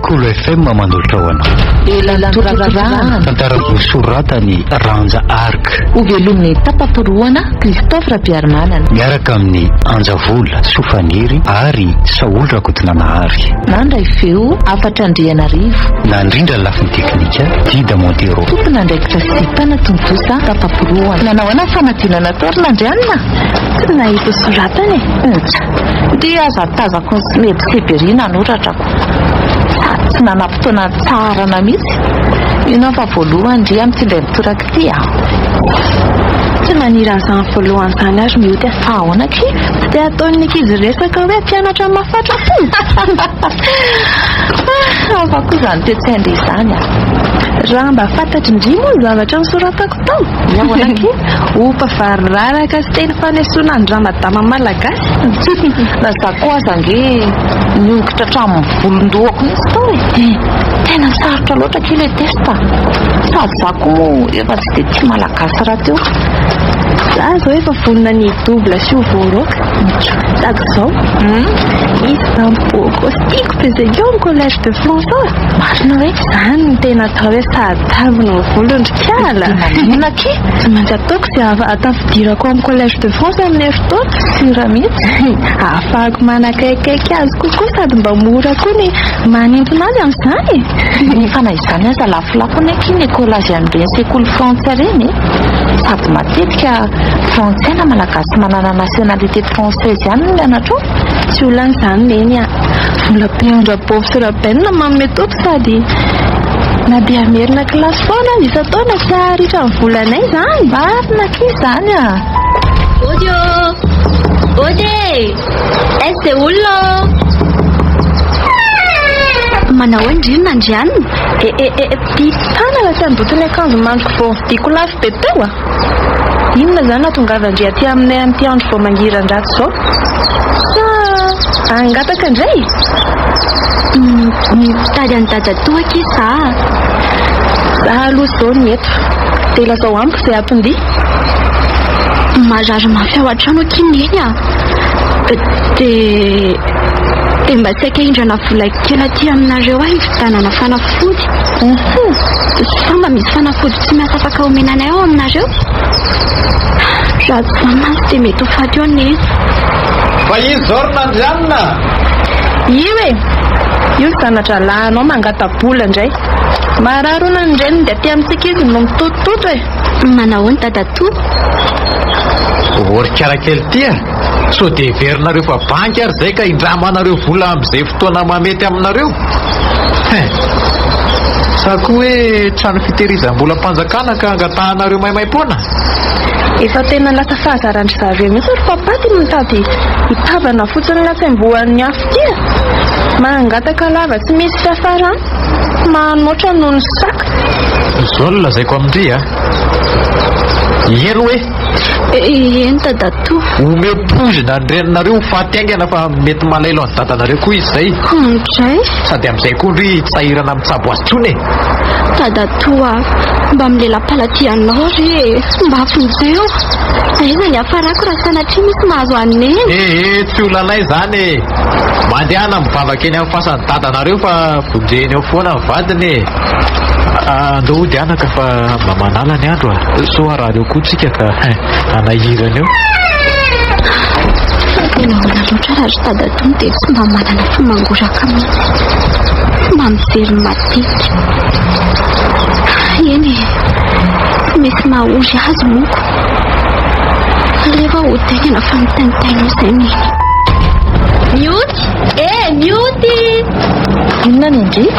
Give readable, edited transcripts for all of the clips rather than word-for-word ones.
Kolo FM manolotra ho anao. Elan-torarahana. Tantara voasoratan'i Ranja Arc. Hovelomin'ny tapa-porohana Christophe Rabearimanana. Miaraka amin'i Anja Vola, Sofaniry ary Saholy Rakotonanahary. Nandray feo, Hafatra Andrianarivo. Nandrindra ny lafiny teknika, Dida Montero. Tompon'andraikitra sy mpanatontosa tapa-porohana. Nanao ahoana ny fanadinana tao ry Nandrianina? Tsy nahita ho soratana e. Nja, dia aza tazako nisebiseby ery nanoratra ko. Sady tsy nanam-potoana nitsaharana mihitsy. Mino aho fa voalohany ndry amin'ity indray mitoraka ity a. Tsy maniry an'izany voalohany izany aho ry Mioty a. Fa ahoana akia? Tsy dia ataon'ny ankizy resaka hoe mpianatra mahafatra fo. Hafa koa izany toe-tsain-dry izany a. Raha mba fantatry ndry moa ny zavatra nosoratako tao. Ahoana akia? Opa variraraka sy teny fanesoana ny ramadama malagasy. Na za koa aza ange niongotra hatramin'ny volon-dohako mihitsy tao e. Tena sarotra loatra akia ilay test. Sady za koa moa efa tsy dia tia malagasy rahateo. Za izao efa vonona ny hi-double sy ho voaroaka. Sady izao, misy bandy beau gosse tiako be zay eo amin'ny collège de France ao. Marina hoe? Izany no tena atao hoe sahadavina ny volony ry kala. Dia maninona akia? Tsy maintsy ataoko izay hahatafidirako ao amin'ny collège de France amin'ny herintaona. Sûr mihitsy. Ahafahako manakaikaiky azy kokoa sady mba mora koa ny manintona azy amin'izany e. Nefa na izany aza lafolafo anie akia ny écolage an'ireny sekoly frantsay ireny e. Sady matetika frantsay na malagasy manana nationalité française ihany no mianatra ao. Tsy olana izany neny a. Vola be an-dRabovy sy Rabenina manome toky sady na dia hamerina kilasy foana aza isan-taona tsy haharitra ny volanay izany. Marina akia izany a. Ody ô! Ody e! Aiza izay olona ô? Manao ahoana ndry ry Nandrianina? E e e ty tanana tsy handoto ny akanjo mandriko vao novidiako lafo be teo a! Inona izany nahatongavan-dry aty aminay amin'ity andro vao mangiran-dratsy izao? Sa hangataka indray? Mitady an'i dadatoa akia za a! Za aloha izao ny eto. Dia lazao amiko izay anton-dia. Marary mafy ao an-trano akia Neny a! Dia dia mba saika hindrana vola kely aty aminareo aho hividianana fanafody. Sa mba misy fanafody tsy miasa afaka omena anay ao aminareo? Raha tsy izany mantsy dia mety ho faty eo Neny. Fa iza izao ry Nandrianina? Io e! Io zana-drahalahinao mangata-bola indray. Marary hono ny reniny dia aty amintsika izy no mitotototo e! Manahoana dadatoa? Ô ry karakely ty a! Sao dia heverinareo fa banky ary izay ka hindramanareo vola amin'izay fotoana mahamety aminareo? Hein! Sa koa hoe trano fitehirizam-bolam-panjakana ka angatahanareo maimaim-poana? Efa tena lasa fahazaran-dry zareo mihitsy ry papa ty mitady hitavana fotsiny ny hatsembohan'ny afo ty a! Mangataka lava tsy misy fiafarany, manoatra noho ny saka. Izao no lazaiko amin-dry a! Eny hoe! Eny dadatoa. Omeo poizina ny reninareo ho faty haingana fa mety malaelo an'i dadanareo koa izy izay. Andray. Sady amin'izay koa ndry tsy sahirana mitsabo azy intsony e. Dadatoa, mba milela-paladia anao re e. Mba vonjeo. Aiza ny hafarako raha sanatria misy mahazo an'i Neny? Ee, tsy olanay izany e. Mandehana mivavaka eny amin'ny fasan'i dadanareo fa vonjeny eo foana ny vadiny e. Andao hody anaka fa mba manala ny andro a. Sao harary eo koa tsika ka hanahirana eo. Fa tena ahoana loatra raha ry dadatoa no dia tsy mba manana fo mangoraka mihitsy. Mba mijery matetika. Eny e, tsy misy maha ory azy monko. Aleo aho hody haingana fa mitaintaina eo izay Neny. Mioty! Eh, mioty! Inona ny an-dry?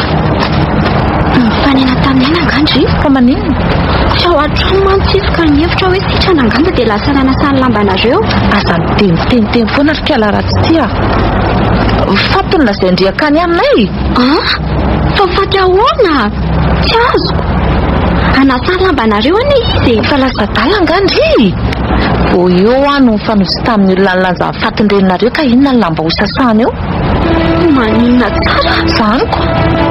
Nifanena tamin'i Aina angaha ndry? Fa maninona? Tsy ao an-trano mantsy izy ka nihevitra hoe sitrana angamba dia lasa nanasa ny lambanareo. Aza miteniteniteny foana ry kala ratsy ity a! Faty no lazain-dry akany aminay e! An? Fa faty ahoana? Tsy azoko. Hanasa ny lambanareo anie izy e! Fa lasa adala angaha ndry? Vao eo aho no nifanojo tamin'ny olona nilaza ny fatin-dreninareo ka inona ny lamba hosasana eo? Maninona tsara? Zany ko!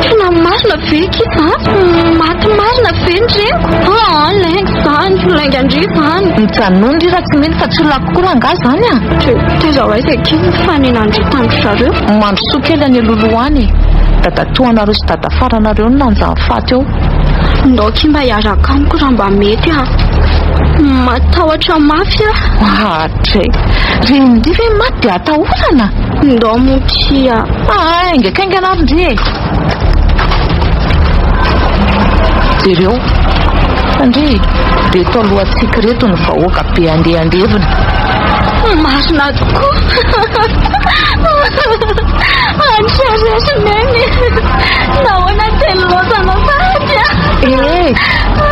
Tena marina ve akia zany? Maty marina ve ny reniko? Aa lainga izany, lainga. Manainga an-dry izany. Mijanona ndry raha tsy mino fa tsy olona kokoa rangahy izany a! Taiza ho aiza akia ny fanenan-dry tamin-dry zareo? Mandrosoa kely any alohaloha any e! Dadatoanareo sy dadafaranareo no nanjary faty eo. Ndao akia mba hiaraka amiko raha mba mety a! Matahotra mafy aho. Oadray! Renin-dry ve maty dia atahorana? Ndao moa kia. Haingakaingana ary ndry e! Jereo. Ndry, reto alohantsika ireto ny vahoaka be andeha handevina. Marina tokoa. Andry Neny. Nahoana teny laozana sahady a? Eh,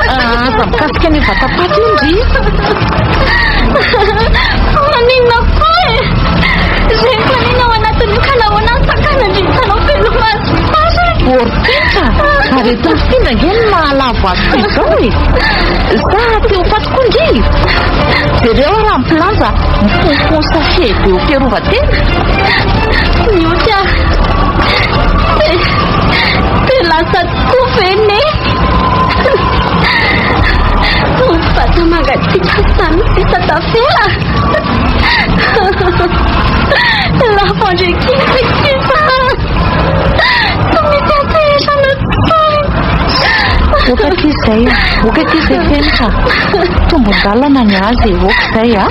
aza mikasika an'io vatapaty io ndry. Maninona koa e? Reniko anie ao anatin'io ka nahoana ny sakana ndry hitanao veloma azy farany? Orpintra, aretin'ny findra ange no mahalavo azy toy izao e. Za te ho faty koa ndry. Jereo raha mipilanja mifonfon sachet be ho fiarovan-tena. Mioty ah. Te, te lasa tokoa ve ne? Vata mangatsiaka samy sisa tafela. Lafo andrekina kisa. Tsy misy atehesana tsony. Oka aty izay, oka aty izay Fenitra. Tombon-dalana ny azy, oka izay a.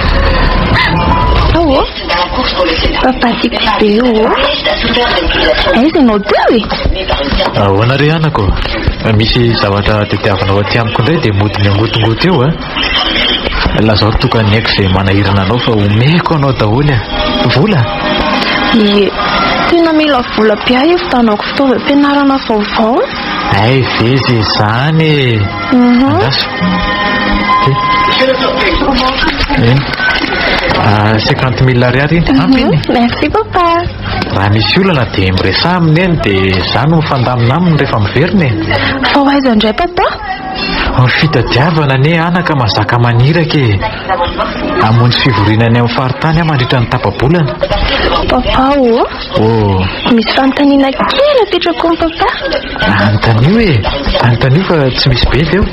Ao ô. Papa tiako be ô. Aiza ianao teo e? Ahoana re anako? Misy zavatra tadiavinao aty amiko indray dia mody miangotingoty eo a. Lazao ry tokany haiko izay manahirana anao fa omeko anao daholo e. Vola? Ie, tena mila vola be aho hividianako fitaovam-pianarana vaovao. Hay ve ze izany e. Andraso. Ty. Eny. Ah, 50 000 ariary iny. Ampy iny. Merci papa. Raha misy olana dia miresaha aminy eny dia za no mifandamina aminy rehefa miverina e. Fa ho aiza indray papa? Ny fitadiavana anie anaka mazaka maniraka e. Hamonjy fivoriana any amin'ny faritany aho mandritra ny tapa-bolana. Papa ô. Oh. Misy fanontaniana kely apetrako amin'ny papa. Anontanio e. Anontanio fa tsy misy be eo.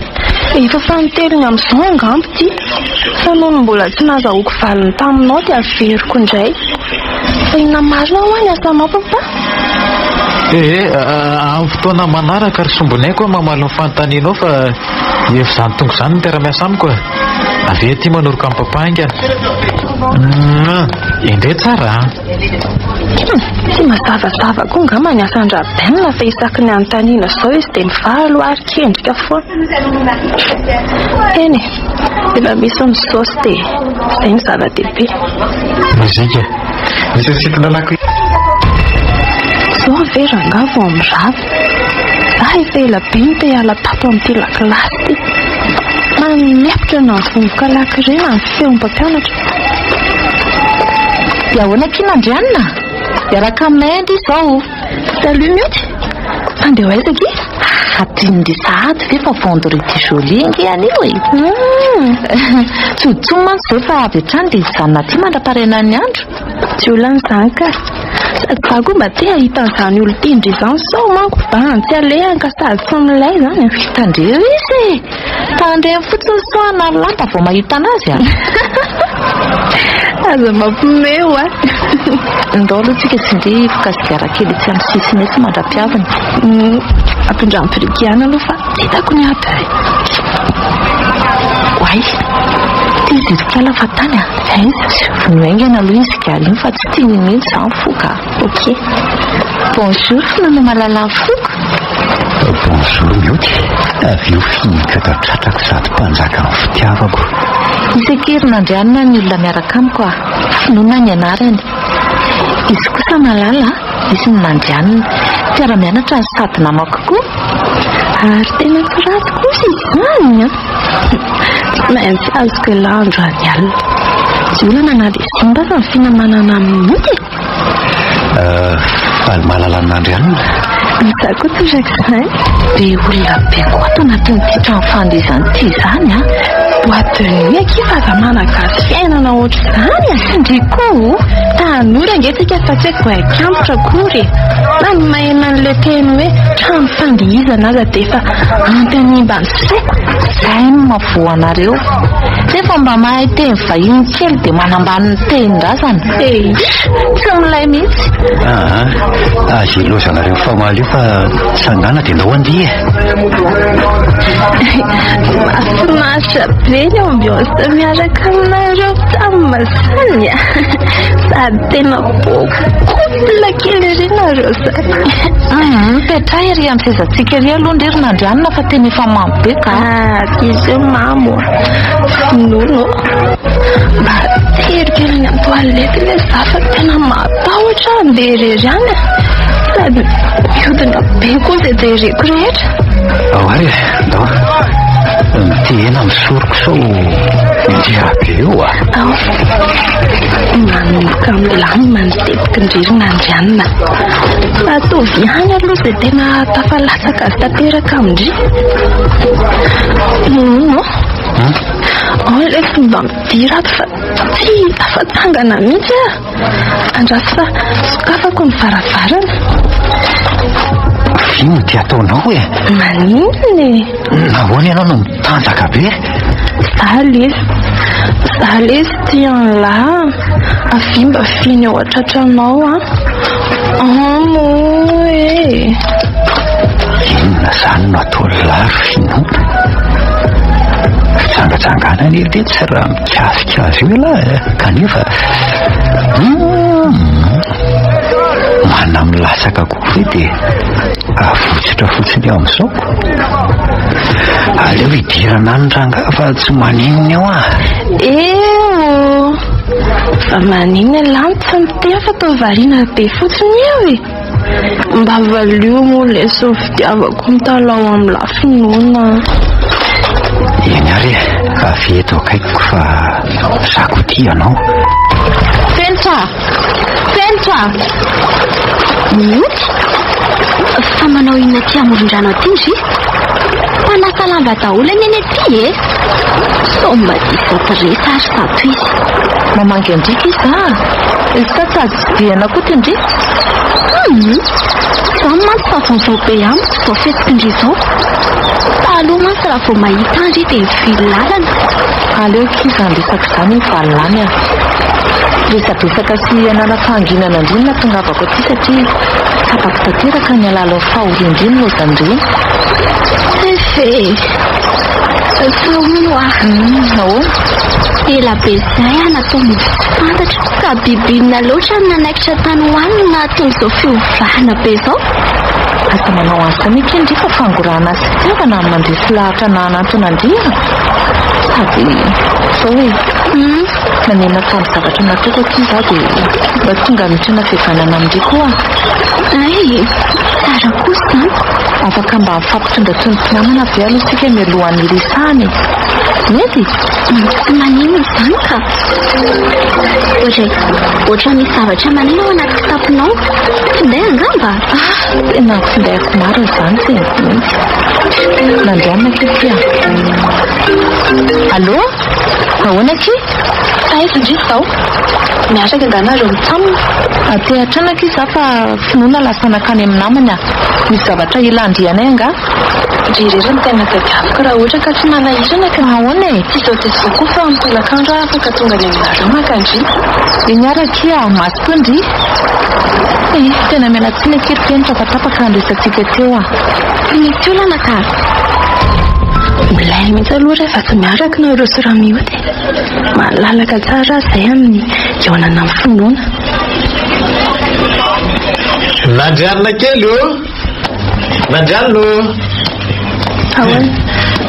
Efa fanintelony amin'izao angamba ity. Fa noho ny mbola tsy nahazahoako valiny taminao dia averiko indray. Fa inona marina hoa ny asanao papa? Ee, amin'ny fotoana manaraka ry sombinaiko aho mamaly ny fanontanianao fa efa izany tonga izany ny mpiara-miasa amiko e. Avia aty manoroka amin'ny papa haingana. Endrey tsara a. Tsy mazavazava koa angamba ny asan-dRaben fa isaky ny anontaniana izao izy dia mivalo ary kendrika foana. Eny e, efa misy ny saosy dia izay no zava-dehibe. Mozika. Misy nisintona lako. Izao ve rangahy vao mirava? Za efa ela be no te hiala tato amin'ity lakilasy ity. Manempotra na ny vovoka lakile na ny feon'ny mpampianatra. Dia ahoana akia Nandrianina? Hiaraka aminay ndry izao. Salut Mioty. Handeha ho aiza akia? Adinondry sahady ve fa vendredi joli ange anio e. Tsodotsomy mantsy izao fa avy hatrany dia hijanona aty mandra-parenan'ny andro. Tsy olana izany ka. Sady za koa mba te hahita an'izany olon-tendry izany sao manko bandy tsy alehany ka sady tsy milay izany a. Tandremo izy e. Tandremo fotsiny sao hanary lamba vao mahita anazy a. Aza mampiomehy hoa. Ndao aloha tsika tsy ndeha hifoka sigara kely etsy amin'ny sisiny etsy mandra-piaviny. Ampindramo biriky ihany aloha fa tsy hitako ny ato e. Oay, ty zirikala fa tany a. Aiza? Vono haingana aloha iny sigara iny fa tsy tiany mihitsy za mifoka. Ok. Bonjour Finoana malala mifoka. Bonjour Mioty, avy eo fihinika tratrako sady mpanjaka ny fitiavako. Isan-kerinandrianina ny olona miaraka amiko a. Finoana ny anarany. Izy kosa malala, izy no nandrianina. Mpiara-mianatra no sady namako koa. Ary tena tsy ratsy kosa izany a. Tsy maintsy azoko ialahy androany alina. Tsy olana na dia simba aza ny finamanana amin'ny Mioty e. Faly mahalala an'i Nandrianina. Izaho koa torak'izany. Be olona be koa ato anatin'ity trano fandihizana ity izany a. Boîte de nuit akia fa aza managasy fiainana ohatr'izany e! Ndry koa o! Tanora ange tsika fa tsy hoe goaik'antitra akory e! Na ny maheno an'ilay teny hoe trano fandihizana aza dia efa ampy hanimba ny saiko. Izay no mahavoa anareo. Rehefa mba mahay teny vahiny kely dia manambany ny tenin-drazana. Eisy! Tsy milay mihitsy. Aa, aza ilozanareo mifamaly io fa tsangana dia ndao handihy e! Mahafinaritra be ny ambiance miaraka aminareo tam zany a! Sady tena beau couple kely ery nareo zany. Mipetraha ery amin'ny sezantsika ery aloha ndry ry Nandrianina fa tena efa mamo be ka. Ah, bisous mamo a. Finono ô. Mba tery kely any amin'ny toilette ilay za fa tena matahotra aho handeha irery any a. Sady mihodina be koa izay jereko rehetra. Ao ary e, ndao. Mitehena amin'ny soroko sao mianjera be eo a. Ao. Manomboka milamina ny tetiky ny ririna Andrianina. Ataovy ihany aloha izay tena tafalatsaka azy tanteraka amin-dry. Nono ô. Ao ilay fomba midira ato fa tsy tafatsangana mihitsy aho. Andraso fa sokafako ny varavarana. Inona ity ataonao e? Maninona e? Nahoana ianao no mitanjaka be? Za lesy, za lesy tia an'lah. Avia mba fihiny eo an-tratranao an. Amo e. Inona izany no ataon'lah ry finoana? Fitsangatsanganana anie letsy raha mikasika azy io ialahy e. Kanefa, hum, manamilatsaka koa ve dia avotsitra fotsiny eo amin'izao? Aleo hidirana any rangahy fa tsy maninona eo ah. Eo! Fa maninona ialahy no tsy miteny fa toa variana be fotsiny eo e? Mba valio moa lesy ny fitiavako mitalaho amin'ny lafinoana. Eny ary e, avia eto akaikiko fa za koa tia anao. Fenitra! Fenitra! Mioty? Fa manao inona aty amoron-drano aty ndry? Mpanasa lamba daholo anie ny aty e! Sao mba diso adiresy ary zato izy. Mamangy an-driaka izy a! Sa tsy azo tsidihana koa ty ndry? Hum! Izany mantsy fa vaovao be amiko izao fihetsiky ndry izao. Taloha mantsy raha vao mahita ahy ndry dia mivily lalana. Aleo akia izany resaka izany mivalona any a! Resadresaka sy hanana fahanginana ndry no nahatongavako aty satria tsapako tanteraka ny halalin'ny fahorian-dry ny lozan-dreny. Efe! Fa hono hoa. Hum, ahoana? Ela be izay aho natao mody tsy fantatra ka biby inona loatra no nanaikitra tany ho any no nahatonga izao fiovana be izao? Aza manao an'izany akia ndry fa fangorahana sy fitiavana no mandresy lahatra anà hanantona an-dry a! Sady izao e! Hum. Nanenina tamin'ny zavatra nataoko akia izaho dia mba tonga mitrana fihavanana amin-dry koa aho. Hay! Tsara kosa izany. Afaka mba mifampitondra toy ny mpinamana ve aloha isika mialohan'ny hiresahana e? Mety? Tsy maninona izany ka. Ohatray, ohatran'ny misy zavatra maneno ao anaty kitaponao. Finday angamba? Ah, tena findaiko marina izany, tsy haiko mihitsy. Nandrianina akia ity ah. Allô? Ahoana akia? Taiza ndry izao? Miaraka angaha nareo mitsamina? Aty an-trano akia za fa finoana lasa nankany amin'ny namany ah. Misy zavatra ilan-dry anay angaha? Ndry irery no tena tadiaviko raha ohatra ka tsy manahirana ka. Ahoana e? Tsy izao dia izao koa fa amin'ny tolakandro aho afaka tonga any aminareo maka an-dry. Eny ary akia, mazotoa ndry. Eh, tena miala tsiny akia ry Penitra fa tapaka ny resatsika teo ah. Tsy misy olana ka. Milay mihitsy aloha rehefa tsy miaraka nareo sy Ramioty e. Malalaka tsara aho izay amin'ny hihaonana amin'ny finoana. Nandrianina kely ô! Nandrianina ô! Ahoana?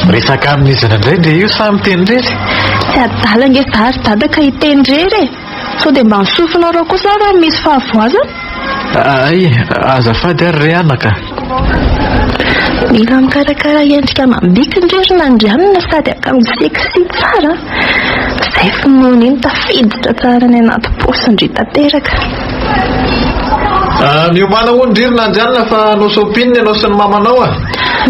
Miresaka amin'iza indray ndry io sa miteny irery? Tsy adala ange za ry dada ka hiteny irery e! Sao dia mba ny sofinareo kosa ary no misy fahavoazana? Ay, azafady ary re anaka. Mila mikarakara endrika amam-bika ndry ry Nandrianina sady akanjo sexy tsara a! Izay finoana iny tafiditra tsara any anaty paosin-dry tanteraka. Miomàna hono ndry ry Nandrianina fa hanao shopping ianao sy ny mamanao a!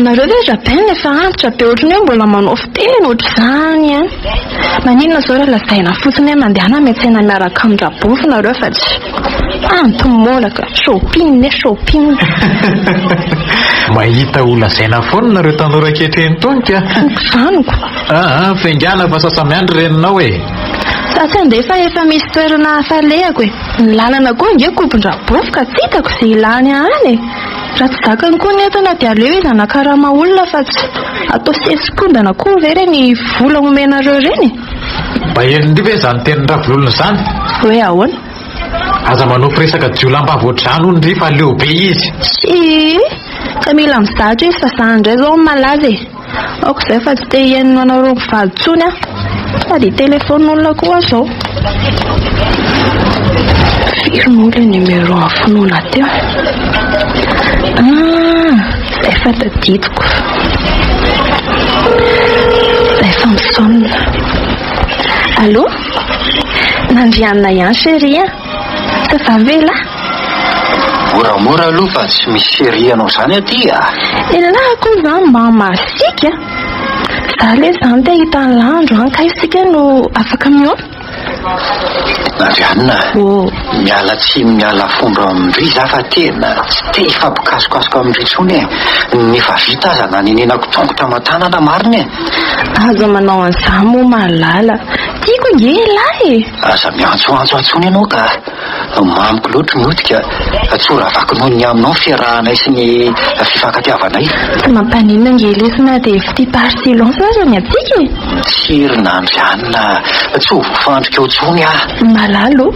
Nareo ve Raben efa antitra be ohatran'ny hoe mbola manao fiteny ohatr'izany ihany. Maninona izao raha lazaina fotsiny hoe mandehana miantsena miaraka amin-dRabofy nareo fa tsy antomolaka, shopping e shopping. Mahita ho lazaina foana nareo tanora ankehitriny itony ka. Vanoko. Aa, faingàna fa sasa-miandry reninao e. Za tsy handeha fa efa misy toerana hafa alehako e. Ny lalana koa ange kobon-dRabofy ka tsy hitako izay ilany ahy any e. Raha tsy zakany koa ny entana dia aleo izy hanakarama olona fa tsy atao sesikondana koa ve ireny vola omenareo ireny e? Mba henon'ndry ve izany tenin-dRavololona izany? Hoe ahoana? Aza manofy resaka jiolahim-bavy ohatr'izany hono ndry fa leo be izy. Tsia! Ka mila mizatra izy fa za indray izao no malaza e! Aoka izay fa tsy te hihaino anareo mivady intsony aho. Sady hitelefaonina olona koa aho izao. Firy moa ilay numéro an'i Finoana teo? Ah, izay fa tadidiko. Izay fa misaonina. Allô? Nandrianina ihany chérie a. Ça va ve lah? Moramora aloha fa tsy misy chérie anao izany aty a! Elah koa izany mba masiaka a! Za lesy izany te hahita an'lah androany kay isika no afaka mihaona? Andrianina a! Miala tsiny miala fondro amin-dry za fa tena tsy te hifampikasokasoka amin-dry intsony e! Ny efa vita aza nanenenako tongotra aman-tanana marina e! Aza manao an'izany moa Malala! Tiako ange elah e! Aza miantsoantso intsony ianao ka! Mamiko loatra ny hodika, tsy ho ravako noho ny aminao ny fiarahanay sy ny fifankatiavanay. Tsy mampaninona ange lesy na dia fitia par silence aza ny antsika e! Tsiry na andrianina, tsy ho voafandrika eo intsony aho. Malala o!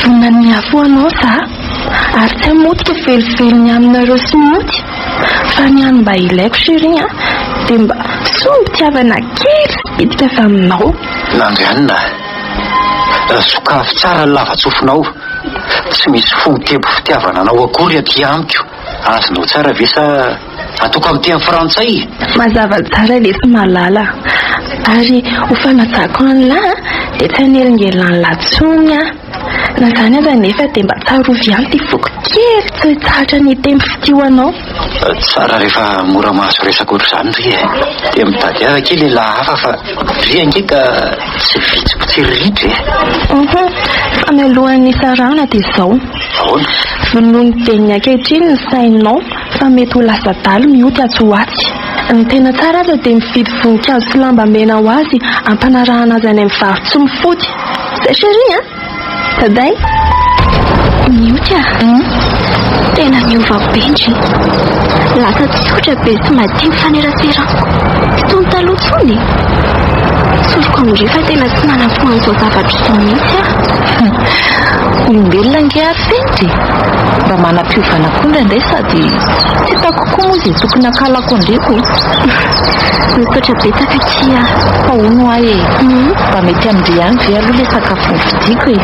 Vonona ny hihafo ho anao za, ary tsy hamotika velively ny aminareo sy Mioty, fa ny hany mba ilaiko chérie a, dia mba sombin-pitiavana kely sy bitika avy aminao. Nandrianina a! Sokafy tsara ny lava-tsofinao. Tsy misy fo mitempo fitiavana anao akory aty amiko. Azonao tsara ve sa ataoko amin'ny teny frantsay? Mazava tsara lesy Malala a! Ary ho fanajako an'lah dia tsy hanelingelina an'lah tsony aho. Na izany aza anefa dia mba tsarovy ihany ity foko kely tsy hitsahatra ny hitempo fitia ho anao. Tsara rehefa mora mahazo resaka ohatr'izany ry e! Dia mitadiava kely lehilahy hafa fa ry ange ka tsy vitsy mpitsiriritra e! Uhum, fa mialohan'ny hisarahana dia izao. Ahoana? Vonoin'ny ben'ny ankehitriny ny sainao fa mety ho lasa dalo mioty atsy ho atsy. Ny tena tsara aza dia mividy voninkazo sy lamba mena ho azy ampanarahana azy any amin'ny varo-tsy mifody. Zay chérie a! Daday. Mioty a! Tena niova be ndry. Lasa tsotra be sy madio ny faneraserako. Tsy toy ny taloha intsony e! Tsoriko amin-dry fa tena tsy nanam-po an'izao zavatra izao mihitsy aho. Olombelona ange ary Fenitra e! Mba manam-piovana koa indraindray sady tsy hitako koa moa izay tokony hakalako an-dry ko. Misaotra betsaka akia. Fa hono hoa e! Mba mety amin-dry ihany ve aloha ilay sakafo novidiako e?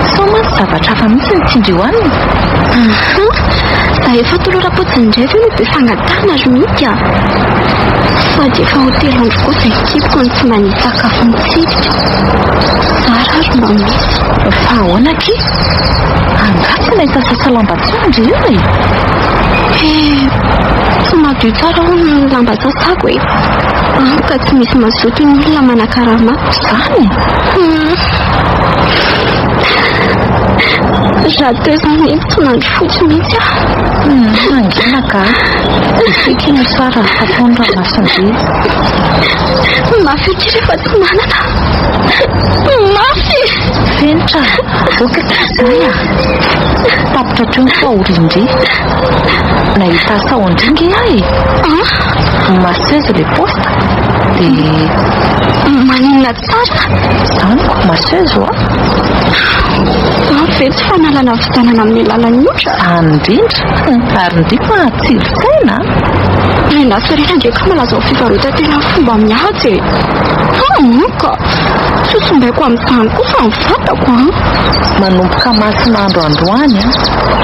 Sao mantsy zavatra hafa mihitsy no tian-dry hohanina? Aha! Za efa toloram-potsiny indray ve no be fangatahana ry Mika a? Sady efa ho telo andro koa izay kiboko no tsy mba nisy sakafo nitsidika. Zara ary mba misy. Fa ahoana akia? Angaha tsy nahita sasa lamba tsony ndry io e? He, tsy madio tsara hono ny lamba sasako e. Any ka tsy misy mazoto ny olona manakarama. Zany? Hum. Raha teo izany tsy nandry fotsy mihitsy aho. Hum, mangina ka. Isika no tsara ny patron ranomasin-dry. Mafy aty rehefa tsy manana. Mafy! Fenitra, ok izay ah. Tapitra hatreo ny fahorian-dry. Nahita asa ao an-dry nge aho e. Masseuse le poste. Dia... Maninona tsara? Izany ko, masseuse oa. Izany ve tsy fanalana fijanana amin'ny alalan'ny otra? Izany indrindra. Ary ndry mahatsirin-tsaina a. Rendaso ry ange ka malaza ho fivarotan-tena amin'ny fomba mihaja e. Hum ka! Tsy ho simbaiko amin'izany kosa ny vatako an! Manomboka masin'andro androany an,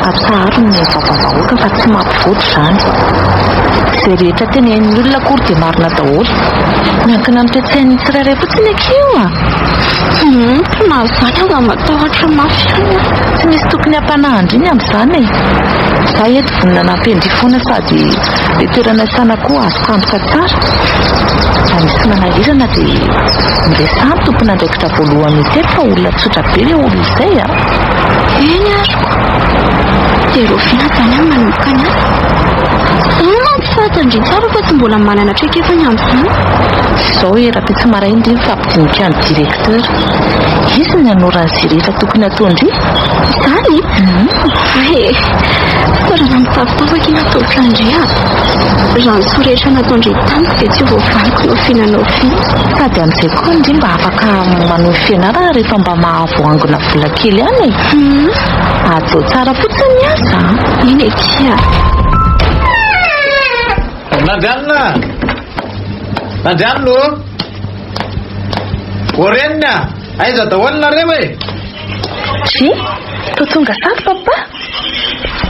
atsaharo ny vavavahoaka fa tsy mampivoatra izany. Izay rehetra tenenin'ny olona akory dia marina daholo. Miankina amin'ny toe-tsain'ny tsirairay fotsiny akia io a! Hum, na izany aza matahotra mafy ihany aho. Tsy misy tokony hampanahy an-dry ny amin'izany e! Za eto vonona hanampy an-dry foana sady ilay toerana iasana koa azoko antoka tsara. Raha misy manahirana dia miresaha amin'ny tompon'andraikitra voalohany hotely fa olona tsotra be ilay olona izay a! Eny ary ko! Dia rahoviana izany aho manomboka ny asa? Izaho mantsy fantan-dry tsara fa tsy mbola manana traikefa ny amin'izany. Izao e, rahampitso maraina ndry mifampidinika amin'ny directeur. Izy ny hanoro an'izay rehetra tokony hataon-dry. Izany? Hay e! Fisaorana mitafotafo akia natolotra an-dry a! Raha ny soa rehetra nataon-dry tamiko dia tsy ho voavaliko na oviana na oviana. Sady amin'izay koa ndry mba afaka manohy fianarana rehefa mba mahavoangona vola kely ihany e! Hajao tsara fotsiny ny asa a! Eny e kia! Nandrianina! Nandrianina ô! Ô reniny a! Aiza daholo nareo e? Dry, toa tonga sady papa?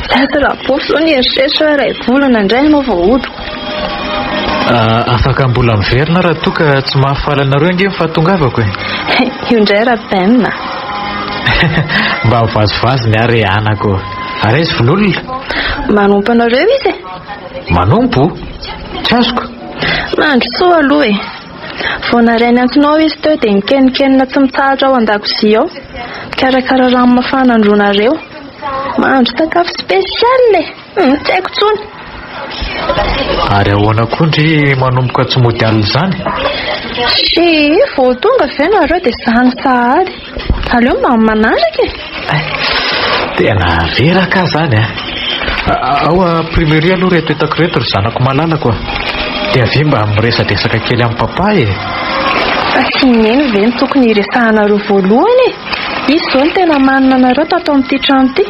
Lasa rabofy zao nieritreritra hoe iray volana indray ianao vao hody. Afaka mbola miverina raha toa ka tsy mahafaly anareo ange ny fahatongavako e. Io indray Raben a. Mba mivazivazy ny ahy re anako. Ary aiza Vololona? Manompo anareo izy e. Manompo? Tsy azoko. Mandrosoa aloha e. Vao naray ny antsonao izy teo dia mikenokenona tsy mitsahatra ao an-dakozia ao. Mikarakara rano mafana androanareo. Mahandro sakafo spécial e! Tsy haiko intsony. Ary ahoana koa ndry manomboka tsy mody alina izany? Tsia, vao tonga ve nareo dia izany sahady. Aleo mba manaraka e! Tena reraka aho izany a! Ao imprimerie aloha ireto entako ireto ry zanako malalako a! Dia avia mba miresadresaka kely amin'i papa e! Fa tsy i Neny ve no tokony hiresahanareo voalohany e? Izy izao no tena manina anareo tato amin'ity trano ity.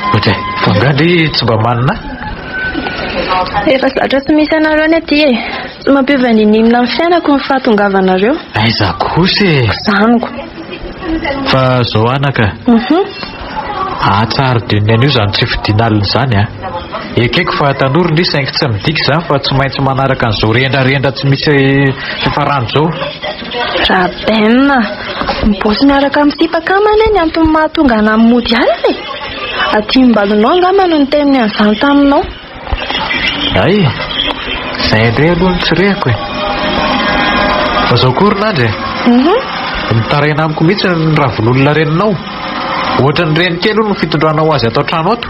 Ohatray, fa angaha ndry tsy mba manina ahy? Efa zatra tsy misy anareo ny aty e! Tsy mampiova n'inon'inona amin'ny fiainako ny fahatongavanareo. Aiza kosa e! Zaniko. Fa zao anaka. Ahatsary dune an'io izany tsy fidina alina izany a. Ekeko fa tanora ndry saingy tsy midika izany fa tsy maintsy manaraka an'izao rendrarendra tsy misy fiafarany izao. Raben a! Mibaosy miaraka amin'ny sipa akama anie ny antony mahatonga anà mody alina e! Atim-balonao angamba no niteny an'izany taminao. Hay! Izay indray aloha no tsy rehako e! Fa izao koa ry Nandry e! Mitaraina amiko mihitsy ny ravololona reninao. Ohatran'ny reny kely hono ny fitondranao azy ato an-trano ato.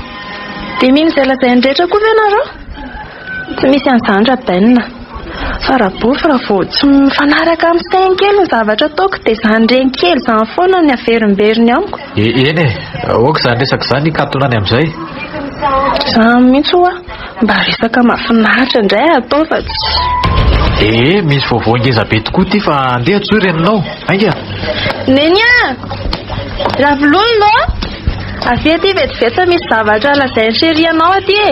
Dia mino izay lazainy rehetra koa ve nareo? Tsy misy an'izany Raben. Fa Rabofy raha vao tsy mifanaraka amin'ny sainy kely ny zavatra ataoko dia izany reny kely izany foana ny averimberiny amiko. Eny e, aoka izany resaka izany hikatona any amin'izay. Izany mihitsy ho'a, mba resaka mahafinaritra indray atao fa tsy. Ee, misy vaovao ngeza be tokoa ity fa andeha antsoy reninao, haingana. Neny a! Ravololona ô! Avia aty vetivety fa misy zavatra lazain'i chérie anao aty e!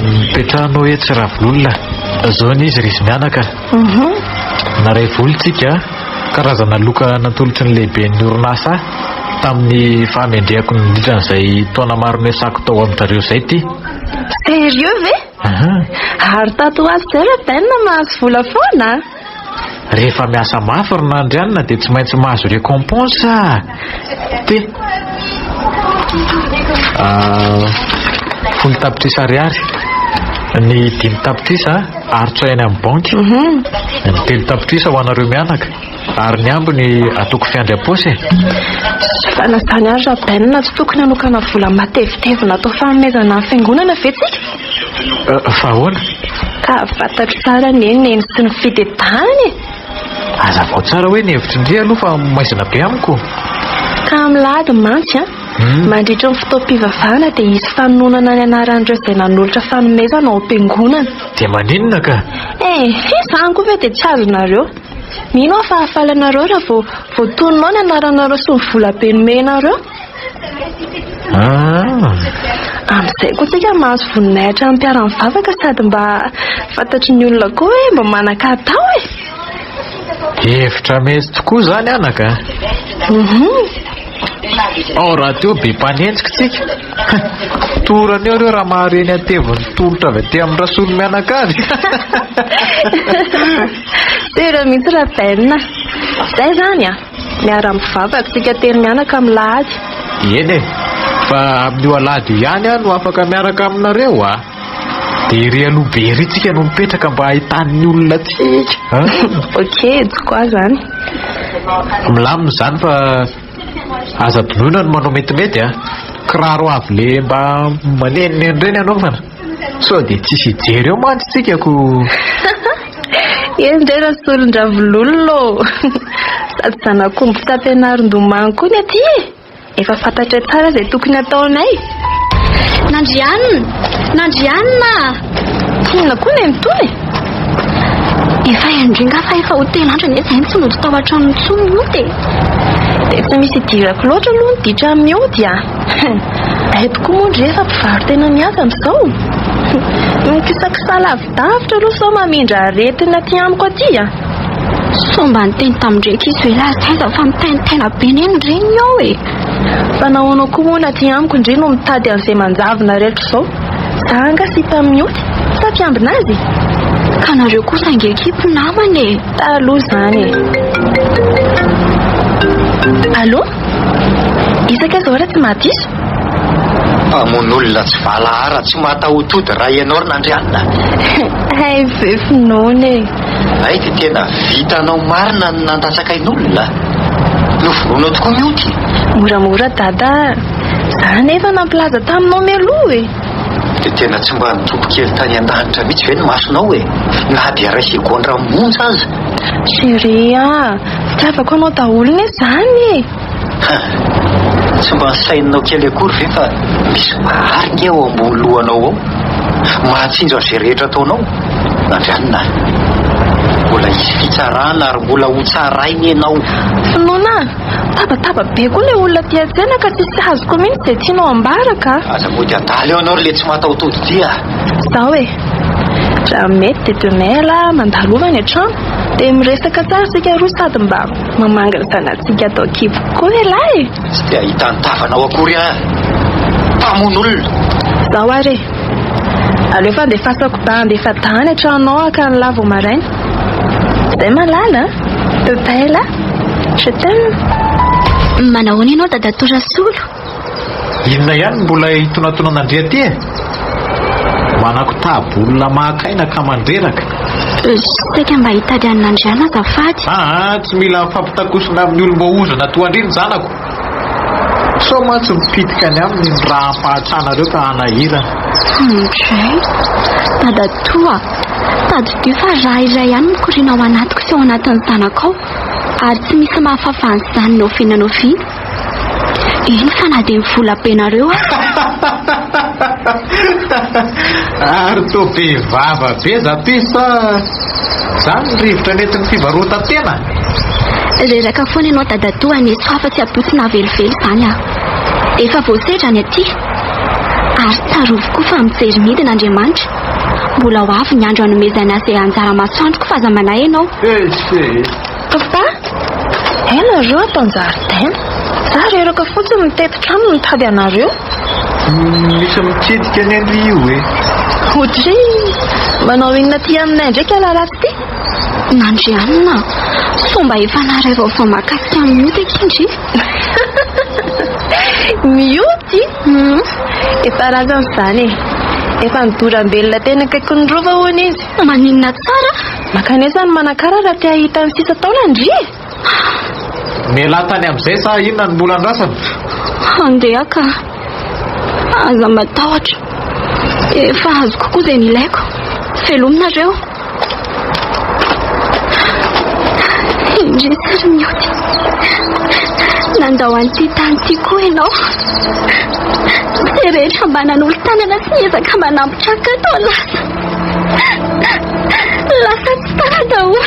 Mipetraha etsy Ravololona. Zao anie izy ry izy mianaka. Naray vola tsika, karazana loka natolotry ny lehiben'ny orinasa ahy tamin'ny fahamendrehako nandritra an'izay taona maro niasako tao amin-dry zareo izay ity. Sérieux ve? Ary tato ho ato izay Raben mahazo vola foana a! Rehefa miasa mafy ry Nandrianina dia tsy maintsy mahazo récompense a! Te. Ah, 10 tapitrisa ariary. Ny 5 tapitrisa arotsay any amin'ny banky. Ny 3 tapitrisa ho anareo mianaka. Ary ny ambiny ataoko fiandry am-paosy e. Fa na izany ary Raben tsy tokony hanokana vola matevitevina atao fanomezana ny fiangonana ve tsika? Fa ahoana? Ka fantatro tsara anie ny neny sy ny fidedahany e! Hazavao tsara hoe ny hevitry ndry aloha fa maizina be amiko. Ka amin'ny lahady mantsy an, mandritra ny fotoam-pivavahana dia hisy fanononana ny anaran'ireo izay nanolotra fanomezana ao am-piangonana. Dia maninona ka? Eh, izany koa ve dia tsy azonareo? Mino aho fa hahafaly anareo raha vao voatonona ao ny anaranareo sy ny vola be nomenareo. Ah. Amin'izay koa tsika mahazo voninahitra amin'ny mpiara-mivavaka sady mba fantatry ny olona koa hoe mba manan-katao e. Hevitra mety tokoa izany anaka. Mhm. Ao rahateo be mpanenjika tsika. Torana eo ireo raha mahare ny hatevin'ny tolotra avy aty amin'ny Rasolo mianakavy. Tena mihitsy Raben. Zay zany a! Miara-mivavaka isika telo mianaka amin'ny lahady. Eny e! Fa amin'io alahady io ihany aho no afaka miaraka aminareo a! Dia ery aloha be ery tsika no mipetraka mba hahitan'ny olona antsika a! Ok, tokoa zany. Milamina izany fa aza adinoina ny manao metimety a! Kiraro avo le mba manenoneno ireny anaovana. Sao dia tsisy hijery eo mantsy tsika ko. Eny re Rasolondravololona ô! Sady zanak'omby tsy ampianarin-domano koa ny aty e! Efa fantatray tsara izay tokony hataonay. Nandrianina! Nandrianina! Inona koa nenitoa e? Efa hain-dry nga fa efa ho telo andro anie izahay no tsy nody tao an-trano intsony mody e! Dia tsy misy idirako loatra aloha ny ditra amin'ny ody a! Hay tokoa moa ndry efa mpivaro-tena mihaja amin'izao. Mikisakisa lavidavitra aloha sao mamindra aretina aty amiko aty a! Sao mba niteny tamin-dry ankizy ve lahy zay zao fa mitaintaina be anie ny reniny ao e! Fa nahoana koa moa ny aty amiko ndry no mitady an'izay manjavona rehetra izao? Za angaha sipa mioty sa mpiambina azy e? Ka nareo kosa ange akia mpinamana e! Taloha izany e! Allô? Isaka izao raha tsy mahadiso? Mpamono olona tsy valahara tsy mahatahotody raha ianao ry Nandrianina. Hay ve finoana e! Hay dia tena vitanao marina ny nandatsaka ain'olona. Novonoinao tokoa mioty. Moramora dada a! Za nefa nampilaza taminao mialoha e! Dia tena tsy mba nitopy kely tany an-danitra mihitsy ve ny masonao e? Na dia iray segondra monja aza. Chérie a! Fitiavako anao daholo ne zany e! Ha! Tsy mba nosaininao kely akory ve fa misy Mpahary nge ao ambony lohanao ao? Mahatsinjo an'izay rehetra ataonao? Nandrianina a! Mbola hisy fitsarana ary mbola hotsaraina ianao. Finoana a! Tabataba be koa ilay olona aty an-tsena ka tsisy azoko mihitsy izay tianao ambara ka! Aza mody adala eo ianao ry le tsy mataho-tody ity a! Zao e! Raha mety dia demain ialahy mandalova any an-trano dia miresaka tsara isika roa sady mba mamangy ny zanatsika ato an-kibo koa ialahy e! Tsy te hahita ny tavanao akory aho. Mpamono olona! Zao ary e! Aleo fa andefasako bandy efa-dahy any an-tranonao haka an'lah vao maraina. Zay malala a! Bye lah! Je t'aime! Manahoana ianao dadatoa Rasolo? Inona ihany no mbola hitonantonana an-dry aty e? Manakotaba olona maka aina ka mandreraka. Saika mba hitady an'i Nandriana azafady. Aa, tsy mila mifampitakosona amin'ny olom-boahozona toa an-dry ny zanako. Sao mantsy mipitika any aminy ny raha ampahatranareo ka hanahirana. Andray, dadatoa, tadidio fa ra iray ihany mikoriana ao anatiko sy ao anatin'ny zanakao ary tsy misy mahafafa an'izany na oviana na oviana. Eny fa na dia ny vola be nareo aza. Ary toa be vava be zatoy sa zany ny rivotra nentin'ny fivarotan-tena? Reraka foana ianao dadatoa aneso afa-tsy apotsina velively izany aho. Efa voasedra ny aty. Ary tsarovy koa fa mijery midina Andriamanitra. Mbola ho avy ny andro hanomezana azy izay anjara masoandroko fa aza manahy ianao. Eish! Papa, hay nareo ato an-jaridaina. Za reraka fotsiny mitety trano mitady anareo. Misy mitsidika anie ndry io e. Oudry, manao inona aty aminay ndraiky ialahy ratsy ity? Nandrianina, sao mba efa naharay vaovao mahakasika an'i Mioty akia ndry? Mioty? Efa razana izany e. Efa nidoram-belona teny akaikin'ny rova hono izy. Maninona tsara? Mankanesa any Manakara raha te hahita ny sisa taolany ndry e! Mialà tany amin'izay sa inona no mbola andrasana? Handeha ka. Aza matahotra. Efa azoko koa izay nilaiko. Veloma nareo. Indrisy ry Mioty. Nandao an'ity tany ity koa ianao. Izay rehetra mba nanolo-tanana sy niezaka mba nampitraka toa lasa. Lasa tsy tana daholo.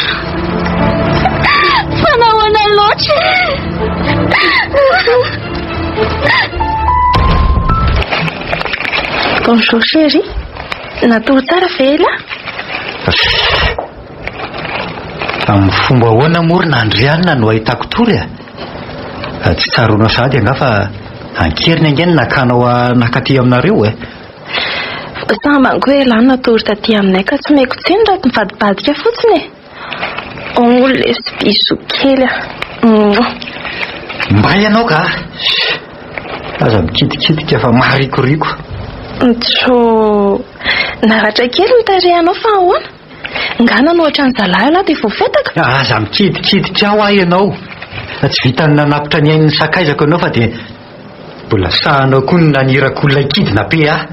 Fa nahoana loatra e? Bonjour chérie. Natory tsara ve ela? Amin'ny fomba ahoana moa ry Nandrianina no ahitako tory a? Tsy tsaroanao sahady angaha fa an-keriny ange no nakanao ahy nankaty aminareo e! Sambany koa elah no natory taty aminay ka tsy omeko tsiny raha mivadibadika fotsiny e! Oh lesy bisous kely a! Mouah! Mbay ianao ka! Aza mikitikitika fa maharikoriko. Ntso! Naratra kely ny tarehinao fa ahoana? Nga nanohatra ny zalahy ialahy dia voafetaka? Aza mikitikitika ao aho ianao. Tsy vitan'ny nanapitra ny ain'ny sakaizako ianao fa dia mbola sahanao koa ny naniraka olona hikidina pe ahy.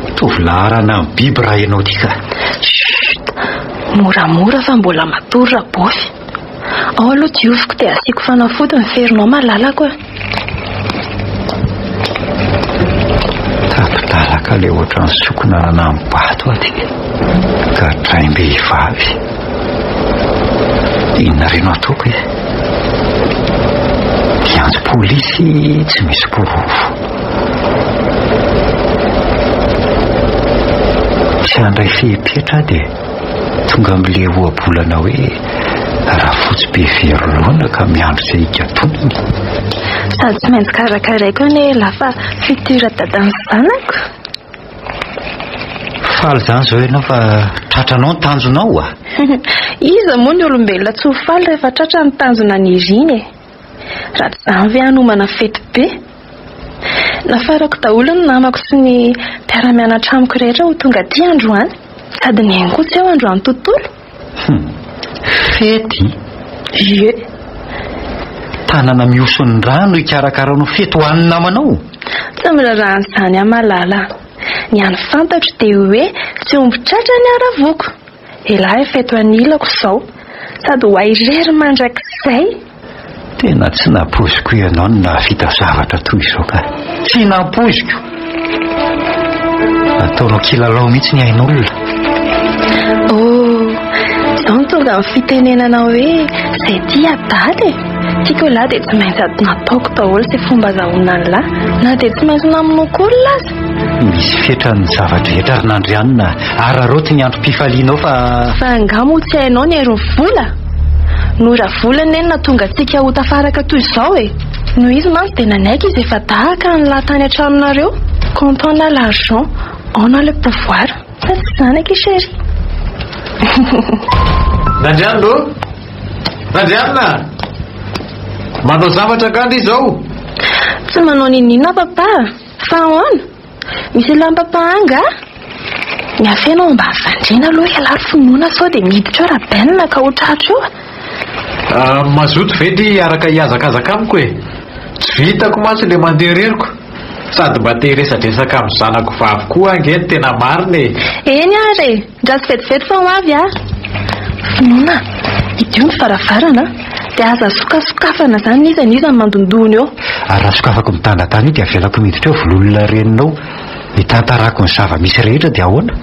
Mitovy laharana amin'ny biby raha ianao ity ka. Chut! Moramora fa mbola matory Rabofy. Ao aloha dioviko dia asiako fanafody ny ferinao malalako a. Tapi-dalaka ilay ohatran'ny sokina nanam-bato aty. Gadraim-behivavy. Inona re no ataoko e? Hiantso polisy tsy misy porofo. Tsy handray fepetra aho dia tonga amin'ilay ohabolana hoe rafotsy be very laona ka miandry izay higadonany. Sady tsy maintsy karakaraiko anie elah fa futur dadan'ny zanako. Faly izany izao ianao fa tratranao ny tanjonao a! Iza moa ny olombelona tsy ho faly rehefa tratra ny tanjona niriny e! Raha tsy izany ve hanomana fety be? Nafarako daholo ny namako sy ny mpiara-mianatra amiko rehetra ho tonga aty androany. Sady neny koa tsy eo androany tontolo. Hum! Fety? Ie. Tanana mihoson'ny rano hikarakaranao fety ho an'ny namanao? Tsy miraharaha an'izany aho malala a! Ny hany fantatro dia hoe tsy omby tratra ny haravoko. Elah efa eto anilako izao. Sady ho ahy irery mandrakizay. Tena tsy nampoiziko ianao no nahavita zavatra toy izao ka. Tsy nampoiziko. Ataonao kilalao mihitsy ny ain'olona. Oh, izao no tonga amin'ny fitenenana hoe izay tia adala e. Tiako elah dia tsy maintsy nataoko daholo izay fomba azahoana an'lah na dia tsy maintsy namonoako olona aza. Misy fetrany ny zava-drehetra ry Nandrianina, araraoty ny androm-pifalianao fa. Fa angaha moa tsy hainao ny herin'ny vola? Noho Ravola anie no nahatonga antsika ho tafaraka toy izao e! Noho izy mantsy dia nanaiky izy efa-dahy ka nilahy tany an-tranonareo. Quand on a l'argent, on a le pouvoir. Sa tsy izany akia chérie? Nandrianina ô! Nandrianina! Manao zavatra angaha ndry izao? Tsy manao n'inon'inona aho papa a! Fa ahoana? Misy elan'i papa angaha? Miafena ao ambany fandriana aloha ialahy ry finoana sao dia miditra eo Raben ka ho tratra eo. Ah, mazoto ve ndry hiaraka hihazakazaka amiko e? Tsy vitako mantsy ilay mandeha reriko. Sady mba te hiresadresaka amin'ny zanako vavy koa ange ny tena marina e! Eny ary e! Ndraso vetivety fa ho avy aho. Finoana, hidio ny varavarana dia aza sokasokafana izany n'iza n'iza mandondona eo. Ary raha sokafako mitandatana io dia avelako miditra eo vololona reninao hitantarako ny zava-misy rehetra dia ahoana?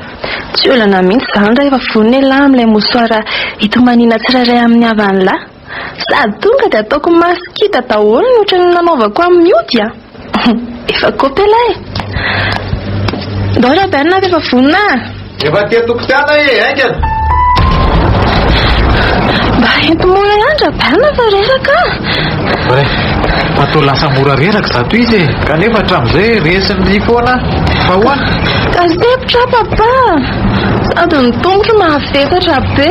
Tsy olana mihitsy izany raha efa vonona ialahy amin'ilay mosoara hitomaniana tsirairay amin'ny havan'lah. Sady tonga dia ataoko masikita daholo ny ohatran'ny nanaovako amin'ny ody a! Efa kopy ialahy e! Ndao Raben fa efa vonona a! Efa aty an-tokotany aho e! Haingana! Mba ento mora ihany Raben fa reraka aho! Oay! Fa toa lasa mora reraka izato izy e! Kanefa hatramin'izay resiny foana aho! Fa ahoana? Ka sempotra aho papa! Sady ny tongotro mavesatra be.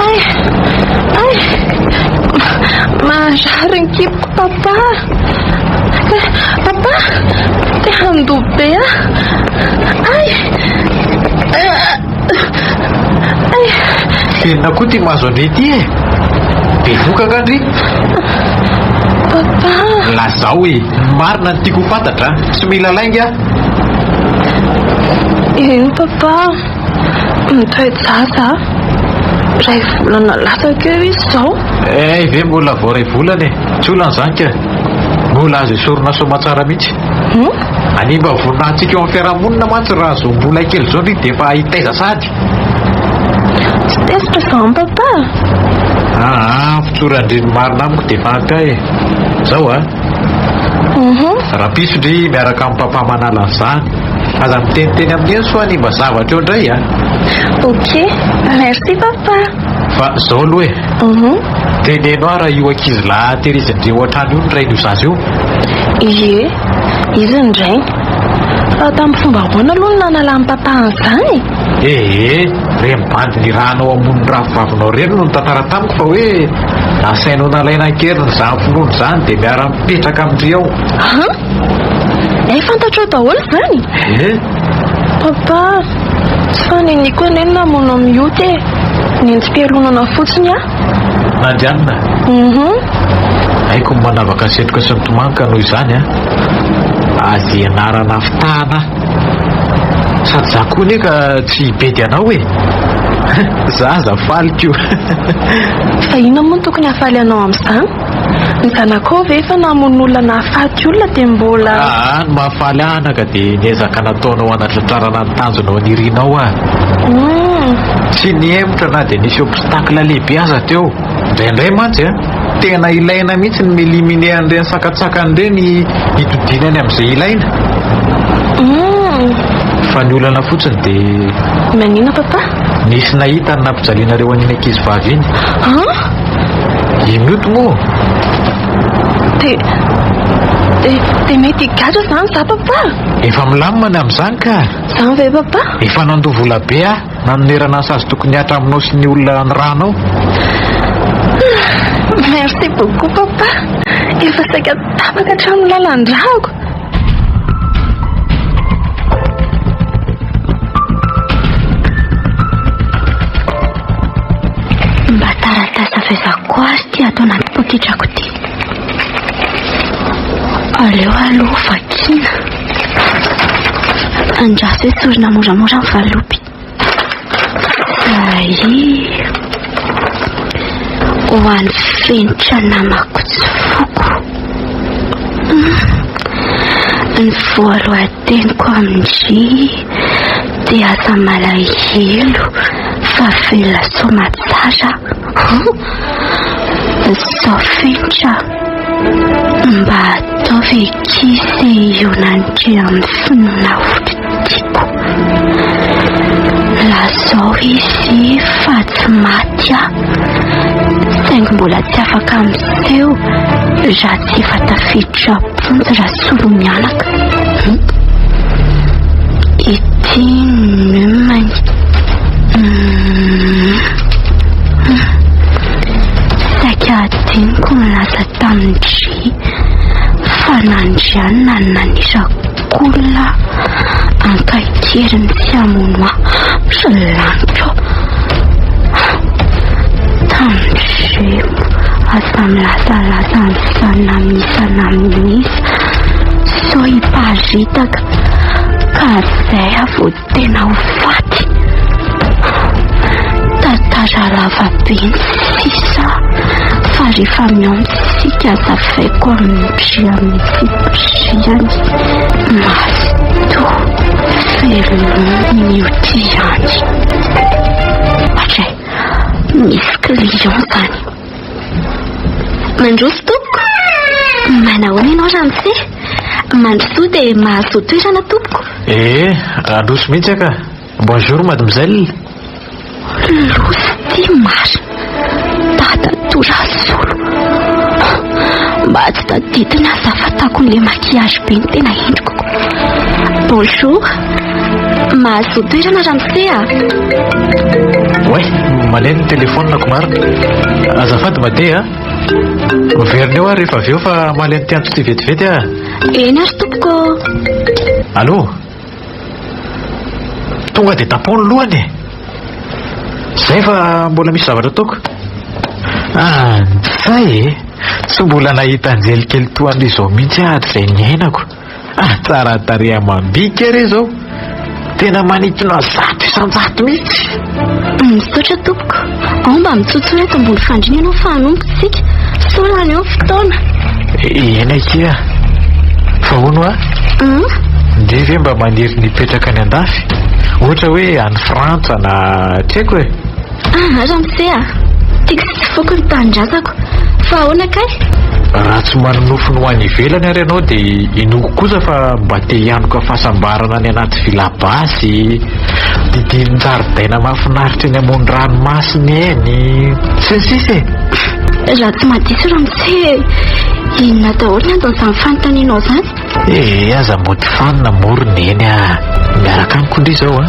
Ay! Ay! Marary ny kiboko papa. Papa! Te handoa be aho. Ay! Ay! Inona koa ity mahazo an-dry ity e? Bevoka angaha ndry? Papa! Lazao e! Ny marina no tiako ho fantatra a! Tsy mila lainga aho. Eny papa, mitoe-jaza aho. Iray volana latsaka eo izy izao. Hay ve mbola vao iray volana e! Tsy olana izany ka! Mbola azo esorina soamatsara mihitsy. Hanimba ny voninahintsika eo amin'ny fiarahamonina mantsy raha izao mbola kely izao ndry dia efa hitaiza sahady. Tsy tezitra izany papa a! Aa, fitsoran-dry ny marina amiko dia efa ampy ahy e! Izao a! Rahampitso ndry miaraka amin'i papa manala an'izany. Aza miteniteny amin'i Neny sao hanimba zavatra eo indray a! Ok, merci papa! Fa zao aloha e. Teneno ahy raha io ankizy lahy tehirizin-dry ao an-trano io ny rain'io zaza io. Ie, izy ny rainy. Fa tamin'ny fomba ahoana aloha no nanalan'i papa an'izany e? Ee, ireny bandy nirahanao hamono ny rafivavinao ireny no nitantara tamiko fa hoe nasainao nalaina an-keriny izany finoana izany dia miara-mipetraka amin-dry ao. An? Hay fantatrao daholo izany? Ee. Papa, tsy faniniako anie ny namono an'i Mioty e. Nentim-pialonana fotsiny aho. Nandrianina. Mhm. Haiko ny manavaka ny setroka sy ny tomany ka noho izany an, aza ianarana fitahana aho. Sady za koa anie ka tsy hibedy anao e. Za aza faly ko. Fa inona moa no tokony hahafaly anao amin'izany? Ny zanakao ve efa namono olona nahafaty olona dia mbola. Aa, ny mahafaly ahy anaka dia ny ezaka nataonao hanatratrarana ny tanjonao nirinao aho. Tsy nihemotra na dia nisy obstacle lehibe aza teo. Indraindray mantsy an, tena ilaina mihitsy ny mi-éliminer an'ireny sakantsakana ireny hitodiana any amin'izay ilaina. Fa ny olana fotsiny dia. Maninona papa? Nisy nahita ny nampijalianareo an'iny ankizivavy iny. An? I Mioty moa? Dia, dia, dia mety higadra izany za papa? Efa milamina ny amin'izany ka. Izany ve papa? Efa nandoa vola be aho nanonerana ny sazy tokony hihatra aminao sy ny olona nirahanao. Merci beaucoup papa. Efa saika tapaka hatramin'ny lalan-drako. Mba taratasy avy aiza koa ary ity ato anaty poketrako ity. Aleo aloha vakiana. Andraso esorina moramora ny valopy. Zay. Ho an'ny fenitra namako tsy foko. Ny voalohan-teniko amin-dry dia aza malahelo fa velona soamatsara. Zao fenitra mba ataovy ankizy hionan'dry amin'ny finoana olon-tiako. Lazao izy fa tsy maty aho, saingy mbola tsy afaka miseho raha tsy efa tafiditra am-ponja Rasolomianaka. Ity ny numany. Saika hadinoko ny lasa tamin-dry fa nandrianina ny nanisako olona ankakeriny tsy hamono ahy ry lanitro. Tandremo aza milazalaza an'izany na amin'iza na amin'iza sao hiparitaka ka zay aho vao tena ho faty. Tantara lava be ny sisa fa rehefa mihaona isika azavaiko amin-dry amin'ny fipiriany. Mazotoa veloma mioty ihany. Ohatray, misy client zany. Mandroso tompoko. Manahoana ianao ramose? Mandrosoa dia mahazoa toerana tompoko. Ee, handroso mihitsy aho ka. Bonjour mademoiselle. Loza ity marina. Dadatoa Rasolo. Mba tsy tadidina aza fa takon'ilay maquillage be ny tena endriko. Bonjour. Mahazoa toerana ramose a. Oay, maneno ny telefaoniko marina. Azafady Made a. Miverina eo aho rehefa avy eo fa hamaly an'ity antso ity vetivety aho. Eny ary tompoko. Allô? Tonga dia tapaho ny lohany e. Zay fa mbola misy zavatra ataoko. Antsay e! Tsy mbola nahita anjely kely toa an'izao mihitsy aho hatrizay niainako. Ah, tsara tarehy amam-bika re izao. Tena manintona 100% mihitsy. Misaotra tompoko. Ao mba mitsotsoa eto ambony fandriana ianao fa hanomboka isika. Sao lany eo ny fotoana. Eny akia. Fa hono hoa? Ndry ve mba maniry ny hipetraka any andafy? Ohatra hoe any Frantsa na tsy haiko e. Ah, ramose a! Tiako sy foko ny tanindrazako. Fa ahoana kay? Raha tsy manonofy ny ho any ivelany ary ianao dia inoako kosa fa mba te hianoka fahasambarana any anaty villa basy, didinin-jaridaina mahafinaritra eny amoron-dranomasina eny, sy ny sisa e! Raha tsy mahadiso ramose e! Inona daholo ny anton'izany fanontanianao izany? Ee, aza mody fanina moa ry Neny a! Miaraka amiko ndry izao a!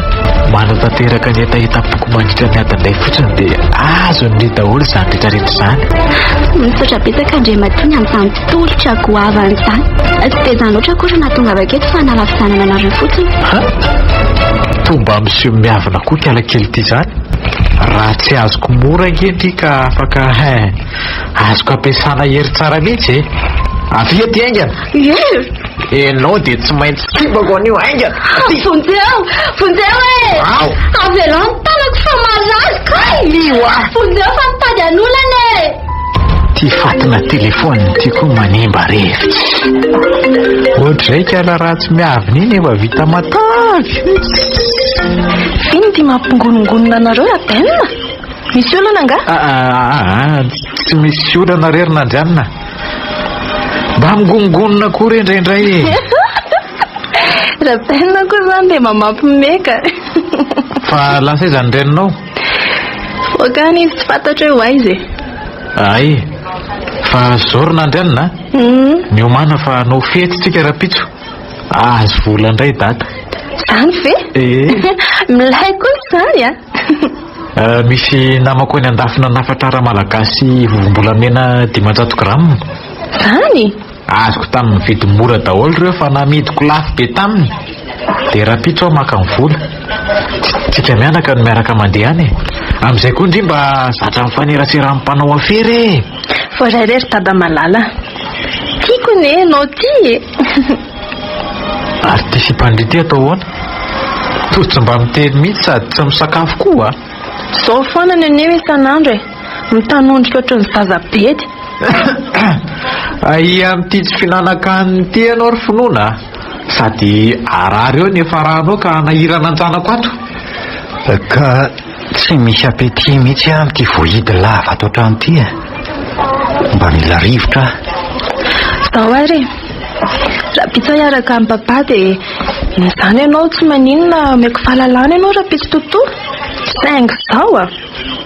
Manatanteraka ny hetahetam-poko mandritra ny adin'ilay fotsiny dia azony daholo izany rehetrarehetra izany. Misaotra betsaka Andriamatoa ny amin'izany tolotra goavana izany. Tsy dia izany loatra akory no nahatongavako eto fa hanala-fijanana anareo fotsiny. Ha? Toa mba miseho miavona koa kala kely ity izany. Raha tsy azoko mora ange ndry ka afaka hein. Azoko ampiasana hery tsara mihitsy e. Avia aty haingana. Ie. Ianao dia tsy maintsy kibako anio haingana. Aty. Vonjeo! Vonjeo e! Ao. Avelao ny tanako fa marary kay! Io ah. Vonjeo fa mitady hanolana e! Ty fatina téléphone ty koa manimba revitsy. Ohatr'izay kala ratsy miavina iny efa vita matavy. Inona ity mampigonongonona anareo Raben? Misy olana angaha? Ah, ah, ah, tsy misy olana re ry Nandrianina. Mba migonongonona koa re indraindray e. Raben koa izany dia mba mampiomehy ka. Fa lasa aiza ny reninao? Voaka any izy tsy fantatro hoe ho aiza e. Ay, fa zao ry Nandrianina a. Hmm. Miomàna fa hanao fety tsika rahampitso. Ahazo vola indray dada. Izany ve? Ee. Milay kosa izany a. Eh, misy namako any andafy nanafatra ara-malagasy vovom-bolamena 500 grama. Zany? Azoko tamin'ny vidiny mora daholo ireo fa namidiko lafo be taminy. Dia rahampitso aho maka ny vola. Tsika mianaka no miaraka mandeha any e. Amin'izay koa ndry mba zatra mifanerasera amin'ny mpanao afera e. Voaray re ry dada malala. Tiako anie ianao ty e. Ary ity sipan-dry ity atao ahoana? Toa tsy mba miteny mihitsy sady tsy misakafo koa a! Zao foana ny anio isan'andro e! Mitanondrika ohatran'ny zaza bedy. Aia amin'ity tsy fihinanan-kanina ity ianao ry finoana a! Sady harary eo ny hiafaranao ka hanahirana an-janako ato. Ka tsy misy appétit mihitsy aho amin'ity voahidy lava ato an-trano ity e! Mba mila rivotra aho. Zao ary e! Rahampitso aho hiaraka amin'i papa dia izany ianao tsy maninona omeko fahalalana ianao rahampitso totoa. Saingy izao a!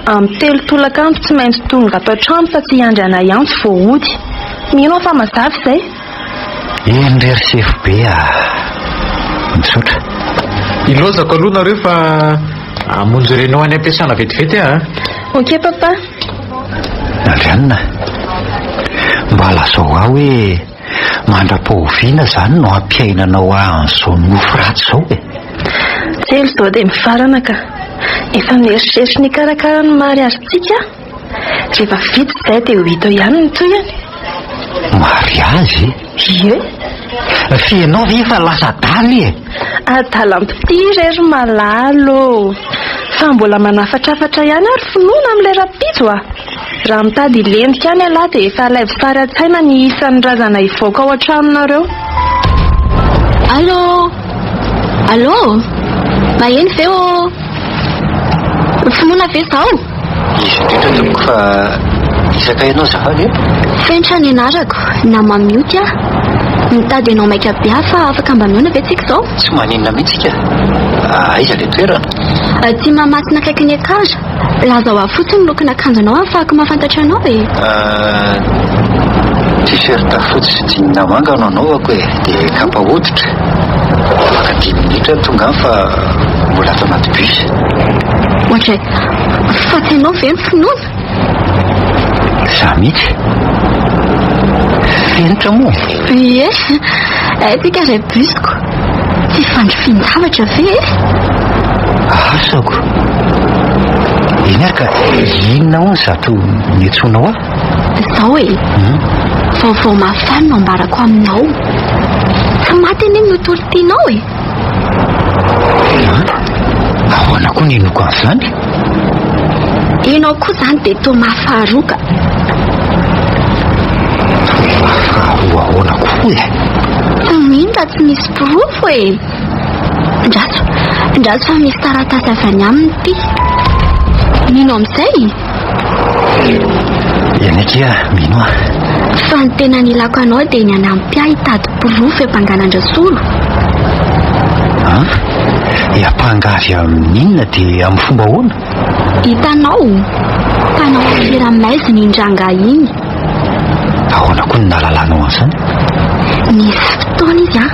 Amin'ny telo tolakandro tsy maintsy tonga ato an-trano fa tsy hiandry anay hiantso vao hody. Mino aho fa mazava izay. Eny re ry sefo be a! Misaotra. Ilaozako aloha nareo fa hamonjy réunion any am-piasana vetivety aho a! Ok papa. Andrianina, mba lazao ahy hoe mandra-pahoviana izany no hampiainanao ahy an'izao nofy ratsy izao e? Tsy ela izao dia mifarana ka. Efa mieritreritra ny hikarakara ny mariazintsika aho. Rehefa vita izay dia ho hita eo ihany ny tohiny. Mariazy? Ie. F'ianao ve efa lasa adala e? Adalam-pitia re ry malala ô! Fa mbola manafatrafatra ihany ary finoana amin'ilay rahampitso a! Raha mitady hilentika any ialahy dia efa alaivo sary an-tsaina ny isan'ny razana hivoaka ao an-tranonareo. Allô! Allô! Maheno ve ô? Finoana ve izao? Izy indrindra tompoko fa iza kay ianao azafady e? Fenitra ny anarako, na mamioty aho. Mitady anao maika be aho fa afaka mba mihaona ve tsika izao? Tsy maninona mihitsy ka. Aiza ilay toerana? Aty Mahamasina akaikin'ny Ekar. Lazao ahy fotsiny ny lokon'akanjonao ahafahako mahafantatra anao e. T-shirt fotsy sy jean manga no anaovako e, dia kapa hoditra. Afaka dimy minitra aho tonga any fa mbola ato anaty bus. Ohatray, fa tsy ianao ve ny finoana? Za mihitsy. Fenitra moa? Ie, aiza ry bus-ko? Tsy fandrifian-javatra ve e? Asako. Eny ary ka inona hono izato niantsoanao ahy? Izao e, vaovao mahafaly no ambarako aminao. Tsy maty anie ny notolo-tianao e. An? Ahoana koa ny hinoako an'izany? Ianao koa izany dia toa mahafaharoa ka. Toa mahafaharoa ahoana koa e? Tsy mino raha tsy misy porofo e. Ndraso, ndraso fa misy taratasy avy any aminy ity. Mino amin'izay? Eny akia, mino aho. Fa ny tena nilako anao dia ny hanampy ahy hitady porofo hiampangana an-dRasolo. An? Hiampanga azy amin'inona dia amin'ny fomba ahoana? Hitanao? Mpanao afera maizina iny rangahy iny. Ahoana koa no nahalalanao an'izany? Nisy fotoana izy an,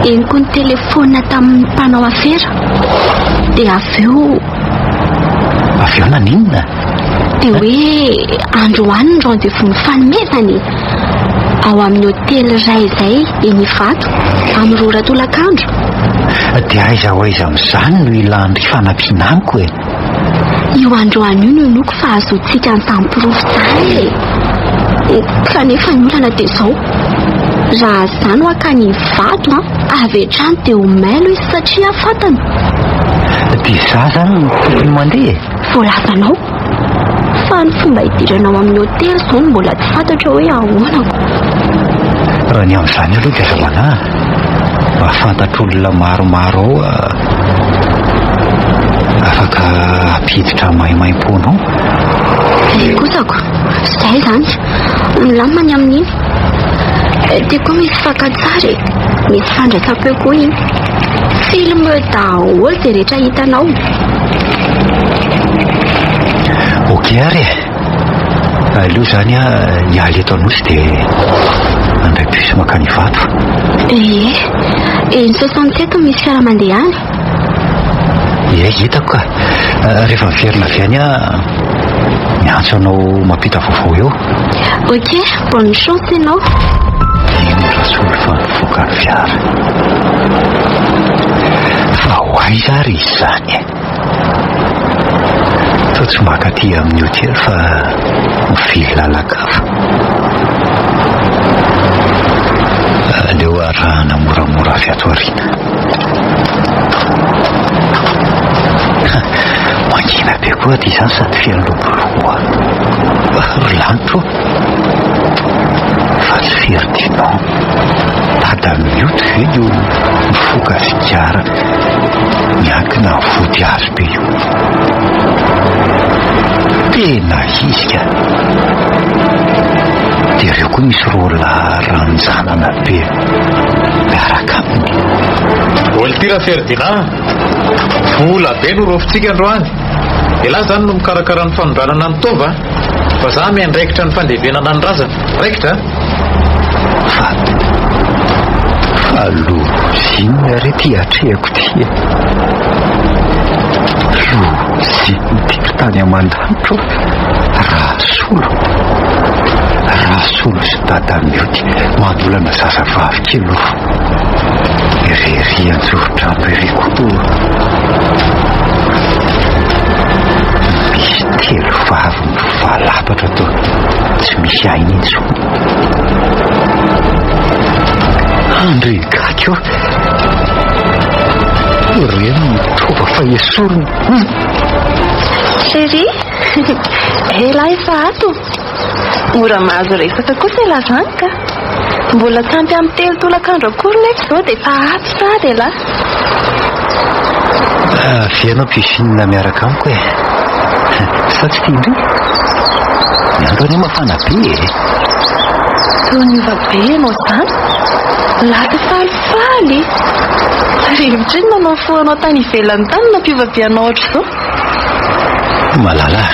henoko nitelefaonina tamin'ny mpanao afera. Dia avy eo. Avy eo naninona? Dia hoe androany ny rendez-vous nifanomezana e! Ao amin'ny hotely iray izay eny Ivato, amin'ny roa ora tolakandro. Dia aiza ho aiza amin'izany no ilan-dry fanampiana amiko e? Io androany io no inoako fa ahazoantsika antam-porofo izany e! Kanefa ny olana dia izao, raha izaho no hakany Ivato an, avy hatrany dia ho mailo izy satria fantany. Dia izaho izany no tokony mandeha e? Voalazanao fa ny fomba hidirana ao amin'ny hotely izao no mbola tsy fantatra hoe ahoana ko. Raha ny amin'izany aloha dia aza manahy, mahafantatr'olona maromaro ao aho afaka hampiditra maimaimpoana ao. Izay kosako, izay izany, milamina ny amin'iny. Ity koa misy fakan-tsary e, misy fandraisam-peo koa iny. Film daholo izay rehetra hitanao. Ok ary e. Aleo izany aho hiala eto Anosy dia handray bus mankany Ivato. Ie, eny 67 misy fiara mandeha any. Ie, hitako ka. Rehefa miverina avy any aho miantso anao mampita vaovao eo. Ok, bonne chance ianao. Iny Rasolo fa nivoaka ny fiara. Fa ho aiza ary izy izany e? Toa tsy maka aty amin'ny hotely fa mivily lalan-kafa. Aleo arahana moramora avy ato aoriana. Mangina be koa aty izany sady feno lobolobo. Ry lanitra ô! Fa tsy Ferdinand dada mioty ve io mifoka sigara miankina amin'ny vody hazo be io? Tena izy ka! Dia ireo koa misy roalahy ranjanana be miaraka aminy. Volty ra Ferdinand! Vola be no raofintsika androany. Elah zany no mikarakara ny fanondranana ny taova fa za miandraikitra ny fandevenana ny razana. Raikitra a! Fa fa loza inona re ty atrehako ty e? Loza inona ty ry tany aman-danitra ô? Rasolo, Rasolo sy Dadamioty manolana zazavavy kely roa. Irery an-joron-drano ery koa. Misy telo vavy mivalapatra toa tsy misy aina intsony. Andry gaga eo. Ireny no tova fa esorina. Chérie, ela efa ato. Mora mahazo resaka kosa elah zany ka. Mbola tsy ampy amin'ny telo tolakandro akory nefa izao dia efa ato sahady elah. Avia ianao piscine miaraka amiko e. Sa tsy tian-dry? Ny andro anie mafana be e. Toa niova be ianao izany. Lasa falifaly. Rivotra inona no nifohanao tany ivelany tany nampiova be anao ohatr'izao? Malala a!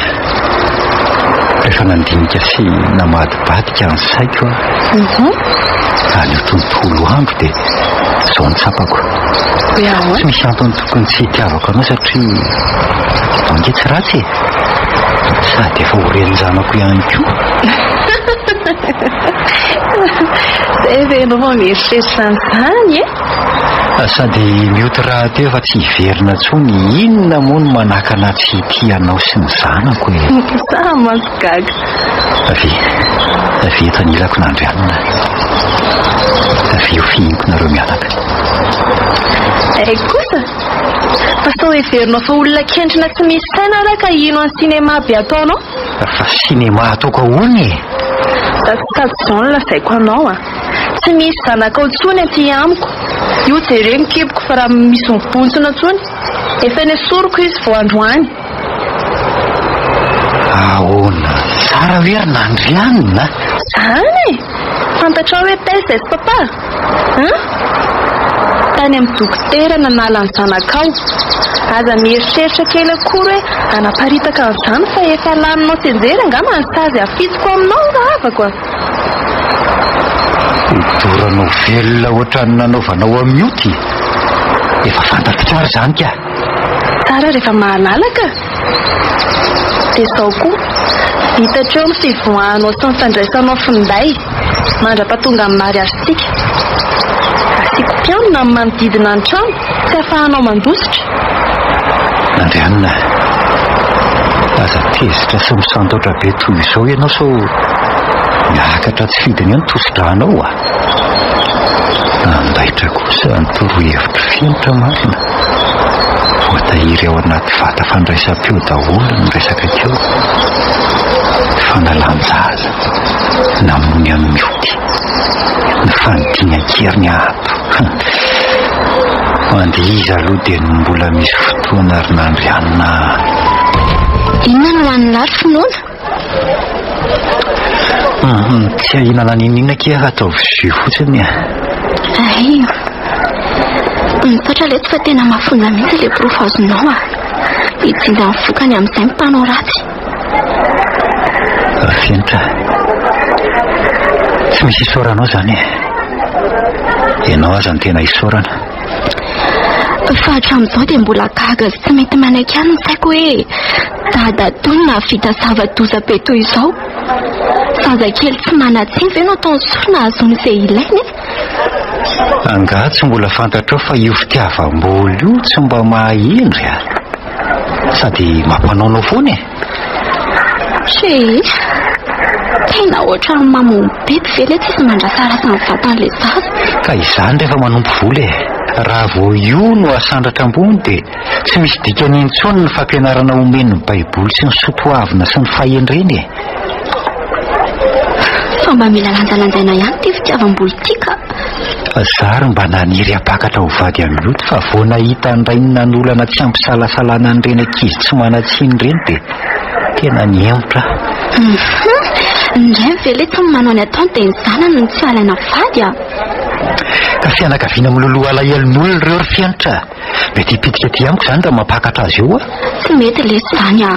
Rehefa nandinika sy namadibadika ny saiko aho anio tontolo andro dia izao no tsapako. Tsy misy antony tokony tsy hitiavako anao satria ianao ange tsy ratsy e! Sady efa ho renin-janako ihany koa. Izay ve ianao vao mieritreritra an'izany e? Sady mioty rahateo fa tsy hiverina intsony, inona moa no manakana tsy hitia anao sy ny zanako e? Za manko gaga. Avia, avia eto anilako Nandrianina. Avia ho fihiniko nareo mianaka. Hay kosa! Fa sao heverinao fa olona kentrina tsy misy saina aho ka hino an'i cinéma be ataonao? Fa cinéma ataoko ahoana e? Sady izao no lazaiko anao a! Tsy misy zanakao intsony aty amiko. Io jereo ny kiboko fa raha misy mibontsina intsony. Efa nesoriko izy vao androany. Ahoana tsara ve ry Nandrianina? Zany e! Fantatrao hoe taiza izahay sy papa? An? Tany amin'ny dokotera nanala ny zanakao. Aza mieritreritra kely akory hoe hanaparitaka an'izany fa efa laninao tsianjery angamba ny sazy hafitsiko aminao rahavako a! Hodoranao velona ohatran'ny nanaovanao an'i Mioty? Efa fantatro tsara izany ka! Tsara rehefa mahalala ka! Dia izao koa, vita hatreo ny fivoahanao sy ny fandraisanao finday mandra-pahatonga ny mariazintsika. Asiako mpiambina ny manodidina ny trano tsy ahafahanao mandositra. Andrianina, aza tezitra sy misandotra be toy izao ianao sao miakatra tsy fidiny eo ny tosi-drànao a! Nandaitra kosa ny torohevitro fenitra marina. Voatahiry ao anaty vata fandraisam-peo daholo ny resaka teo. Fanalan-jaza, namono an'i Mioty, ny fanidiana an-keriny ato. Mandihiza aloha dia ny mbola misy fotoana ry Nandrianina a! Inona no haninà ry finoana? Hum, tsy ahinana n'inon'inona akia fa ataovy jus fotsiny e. Hay. Misaotra letsy fa tena mafonja mihitsy ilay porofo azonao a. Hijinja ny vokany amin'izay ny mpanao ratsy. Fenitra. Tsy misy isaoranao izany e. Ianao aza no tena isaorana. Fa hatramin'izao dia mbola gaga sy tsy mety manaiky ihany ny saiko hoe dadatoa no nahavita zava-doza be toy izao. Zazakely tsy manan-tsiny ve no ataony sorona hahazoany izay ilainy e? Angaha tsy mbola fantatrao fa io fitiavam-bola io tsy mba mahahendry a! Sady mampanaonao foana e! Tsia! Tena ohatran'ny mamono biby ve letsy izy mandrasarasa ny vatan'ilay zaza? Ka izany rehefa manompo vola e! Raha vao io no asandratra ambony dia tsy misy dikany intsony ny fampianarana omen'ny baiboly sy ny soatoavina sy ny fahendrena e! Fa mba mila lanjalanjaina ihany ity fitiavam-bola ity ka! Zary mba naniry hampakatra ho vady an'i Loto fa vao nahita ny rainy nanolana tsy ampisalasalana an'ireny ankizy tsy manan-tsiny ireny dia tena nihemotra aho. Hum, ny rainy ve letsy no manao ny ataony dia ny zanany no tsy alaina vady a! Ka fianakaviana miloloha alahelon'olona ireo ry Fenitra a! Mety hipitika aty amiko izany raha mampakatra azy eo aho. Tsy mety lesy izany a!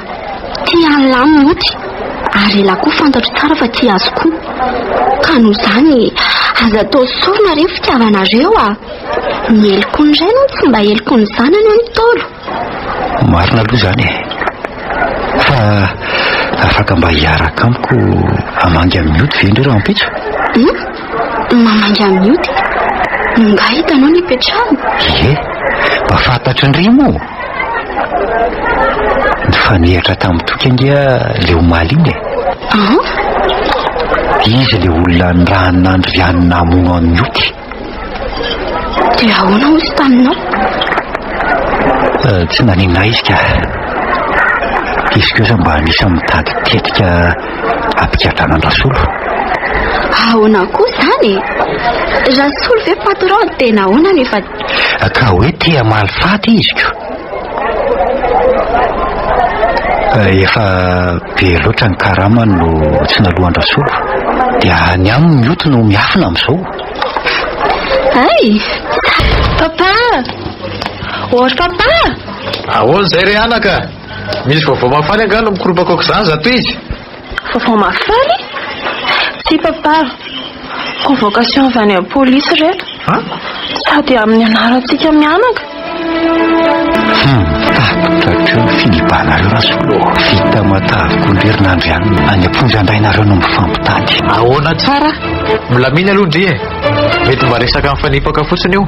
Tia an'lah mioty ary elah koa fantatro tsara fa tia azy koa. Ka noho izany aza atao sorona re ny fitiavanareo a! Ny heloky ny rainy hono tsy mba heloky ny zanany hoy ny Ntaolo. Marina aloha izany e! Fa afaka mba hiaraka amiko hamangy an'i Mioty ve ndry rahampitso? Hum? Mamangy an'i Mioty? Nga hitanao ny ipetrahany? Ie, mba fantatry ndry moa! Nifanehatra tamin'i Toky ange ilay omaly iny e! An? Izy ilay olona nirahan'Andrianina hamono an'i Mioty. Dia ahoana hoy izy taminao? Tsy naninona ahy izy ka. Izy kosa mba anisan'ny mitady tetika hampigadrana an-dRasolo. Ahoana koa izany e? Rasolo ve patron dia nahoana no efa Ka hoe te hamaly faty izy ko. Efa be loatra ny karamany no tsy naloan-dRasolo. Dia any aminy mioty no miafina amin'izao. Hay! Papa! Or papa! Ahoana izay re anaka? Misy vaovao mahafaly angaha no mikoropaka aok'izany zato izy? Vaovao mahafaly? Tsia papa, convocation avy any amin'ny polisy ireto. Sady amin'ny anarantsika mianaka. Hum, tapitra hatreo ny filibanareo Rasolo. Vita matavy koa ndry ry Nandrianina. Any am-ponja indray nareo no mifampitady. Ahoana tsara? Milamina aloha ndry e. Mety mba resaka mifanipaka fotsiny io.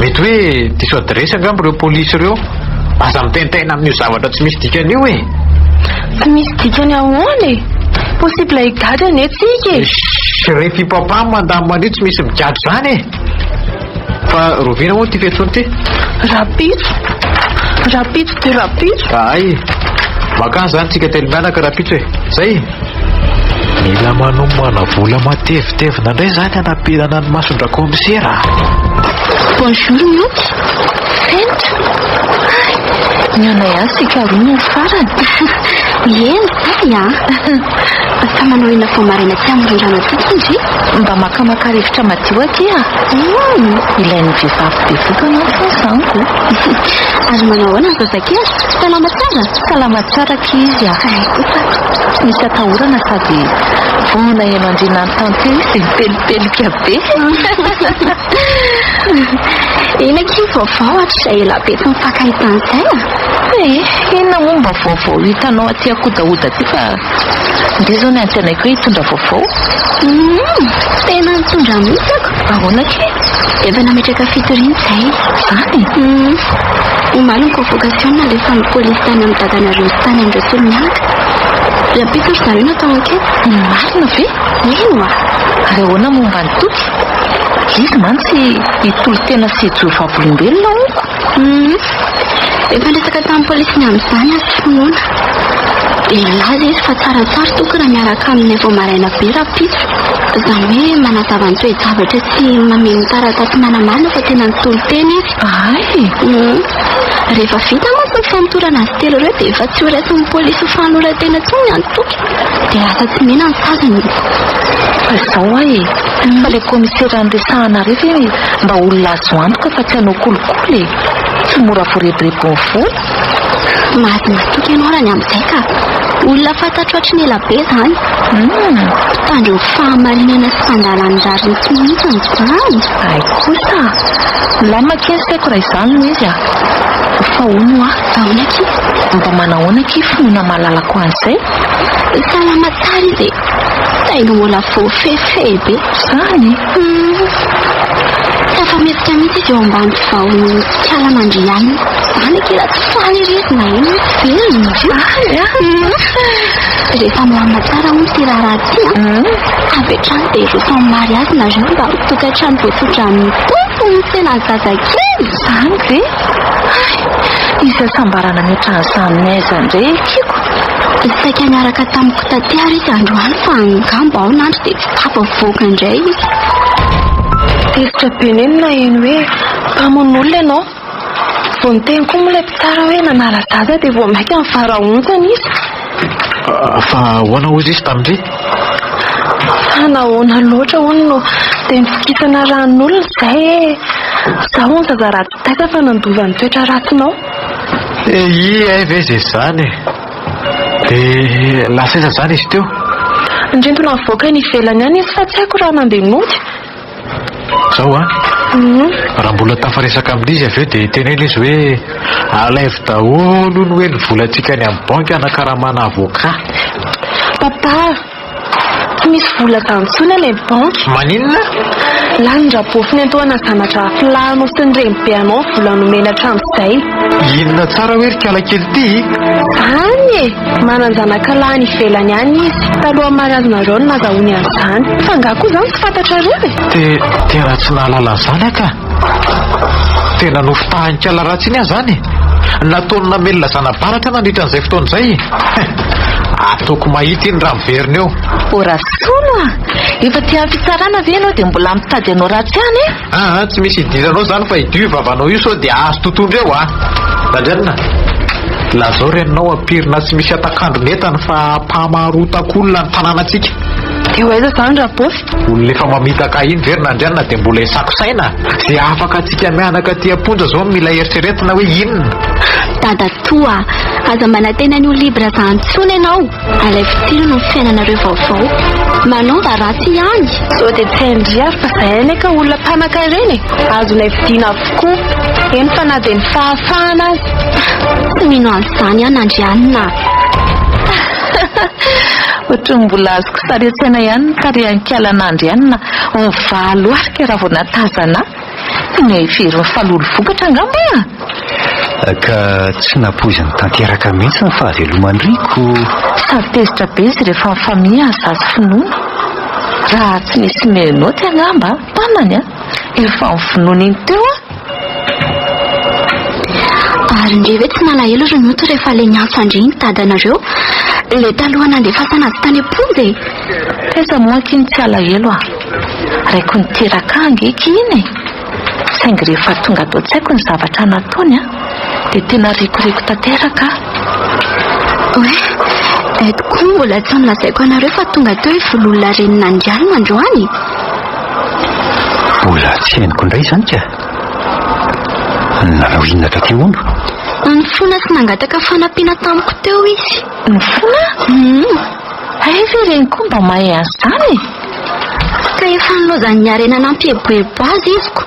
Mety hoe diso adiresy angamba ireo polisy ireo. Aza mitaintaina amin'io zavatra tsy misy dikany io e. Tsy misy dikany ahoana e? Possible higadra anie tsika e. Shh, rehefa i papa mandamina an'io tsy misy migadra izany e. Fa roviana moa ity fiantsoana ity? Rapitso. Rapitso dia rapitso. Ay, makany izany tsika telo mianaka rapitso e. Zay. Mila manomana vola matevitevina indray izany hanapirana ny mason-dRakomisera a! Bonjour Mioty. Fenitra. Hay! Ny anay ihany sy Karoa no farany. Eny, zay a! Fa manao inona vao maraina aty amoron-drano aty ity ndry? Mba makamaka rivotra madio aty ah. Ilain'ny vehivavy bevoka mantsy hono izany ko. Ary manao ahoana ny zazakely? Salama tsara? Salama tsara akia izy ah. Ay kosa. Tsy misy atahorana sady vao naheno andriana nitany teo izy dia nipelipelika be. Inona akia ny vaovao hatrizay ela be tsy nifankahitana izay ah? Eh, inona moa mba vaovao hitanao aty Akodahoda aty fa ndeha izao ny antenaiko hoe hitondra vaovao. Humm, tena nitondra mihitsy ako. Ahoana akia? Efa nametraka fitoriana izay. Izany? Humm. Omaly ny convocation nalefan'ny polisy tany amin'ny dadanareo sy tany amin'ireo solomianaka. Rahampitso ry zareo natao enquête. Marina ve? Eny oa. Ary ahoana momba an'i Toky? Izy mantsy hitolo-tena sy hijoro vavolombelona honko. Humm. Efa niresaka tamin'ny polisy ny amin'izany aho sy Finoana. Dia nilaza izy fa tsaratsara Toky raha miaraka aminay vao maraina be rahampitso. Izany hoe manazava ny toe-javatra sy mameno ny taratasy manamarina fa tena nitolo-tena izy. Hay! Humm. Rehefa vita mantsy ny famotorana azy telo ireo dia efa tsy ho raisin'ny polisy ho fanoloran-tena intsony ny an'i Toky. Dia lasa tsy mena ny saziny. Fa izao hoa e! Fa ilay kaomisera niresahanareo ve mba olona azo antoka fa tsy hanao kolikoly e? Tsy mora voarebirebin'ny vola? Mahazo matoky ianao raha ny amin'izay ka! Olona fantatro hatry ny ela be izany. Mpitandro ny fahamarinana sy mpandala ny rariny tsy mihitsy izany. Hay kosa! Milamina akia ny saiko raha izany no izy a! Fa hono hoa, Ahoana akia? Mba manahoana akia finoana malalako an'izay? Salama tsara izy e! Saingy mbola voafehifehy be. Izany? Hum. Tsy afa-mihetsika mihitsy izy eo ambany vahon'ny kalan'Andrianina. Izany akia raha tsy faly ery izy naheno hoe tsy velona izy io. Izany a? Hum. Rehefa milamina tsara hono ity raharaha ity an, avy hatrany dia hiroso amin'ny mariazy nareo mba ho tokantrano voatondran'ny Tompo ny tsenan'ny zazakely. Izany ve? Hay! Hisy hasambarana mihoatra an'izany ny aiza indray ekeko. Saika niaraka tamiko taty ary izy androany fa angamba ao nandry dia tsy tafavoaka indray izy. Tezitra be neny naheno hoe mpamono olona ianao. Vao niteny koa moa ilay mpitsara hoe nanala zaza dia vao mainka nivarahontsana izy. Fa ahoana hozy izy tamin-dry? Fa nahoana loatra hono no dia nivokisana ran'olona izay e! Izaho hono zaza ratsy taiza fa nandova ny toetra ratsinao. Eii hay ve izay izany e! Dia lasa aiza izany izy teo? Nirintona nivoaka any ivelany any izy fa tsy haiko raha nandeha nody. Zao an! Raha mbola tafaresaka amin'izy avy eo dia teneno izy hoe alaivo daholo hono hoe ny volantsika any amin'ny banky hanakaramana avocat. Papa, tsy misy vola zany intsony any amin'ny banky. Maninona? Lany Rabofy nentohana zana-drafilahinao sy ny renibeanao ny vola nomeny hatramin'izay. Inona tsara hoe ry kalakely ity? Zany e! Manan-janaka lahy any ivelany any izy. Talohan'ny mariazinareo no nazahoany an'izany. Fa angaha koa izany tsy fantatrareo e? Te, tena tsy nahalala an'izany aho ka. Tena nofitahin'i kala ratsy iny aho izany e. Nataony namelona zana-baratra nandritra an'izay fotoana izay e. Ataoko mahita iny raha miverina eo. O Rasolo a! Efa aty amin'ny fitsarana ve ianao dia mbola mitady hanao ratsy ihany e? Aa tsy misy idiranao zany fa idio io vavanao io sao dia azo totondro eo a! Randrianina, lazao reninao ampirina tsy misy atakandro ny entany fa ampamarotak'olona ny tanànantsika. Dia ho aiza izany Rabofy? Olona efa mamitaka ahy iny ve ry Nandrianina dia mbola hisako saina? Izay afaka antsika mianaka aty am-ponja izao no mila eritreretina hoe inona? Dadatoa a! Aza manantena ny ho libre zany intsony ianao. Alaivo tsirony ny fiainanareo vaovao. Manaova ratsy ihany. Sao dia tsy hain-dry ary fa zahay anie ka olona mpanan-karena e! Azonay vidiana avokoa, eny fa na dia ny fahafahana aza. Tsy mino an'izany aho Nandrianina a! Ohatran'ny mbola azoko sary an-tsaina ihany ny tarehin'ikala Nandrianina mivalo arika raha vao nahatazana ahy. Ny heverin'ny falolo vokatra angamba a! Ka tsy nampoiziny tanteraka mihitsy ny fahaveloman'i Rico. Sady tezitra be izy rehefa nifamiha zaza finoana. Raha tsy nisy menottes angamba tanany a! Efa novonoiny iny teo a! Ary ndry ve tsy nalahelo ry Noto rehefa le niantso an-dry ny dadanareo? Le taloha nandefasana azy tany am-ponja e! Taiza moa akia ny tsy alahelo a! Raiko niteraka ahy ange akia iny e! Saingy rehefa tonga ato an-tsaiko ny zavatra nataony a! Dia tena rikoriko tanteraka aho. Oe! Eto koa mbola tsy nolazaiko anareo fa tonga teo i Vololona renin'Andrianina androany e. Mbola tsy henoko indray izany ka. Nanao inona taty hono? Nifona sy nangataka fanampiana tamiko teo izy. Nifona? Hum. Hay ve ireny koa mba mahay an'izany e? Ka efa nilaozan'ny harena nampieboebo azy izy ko.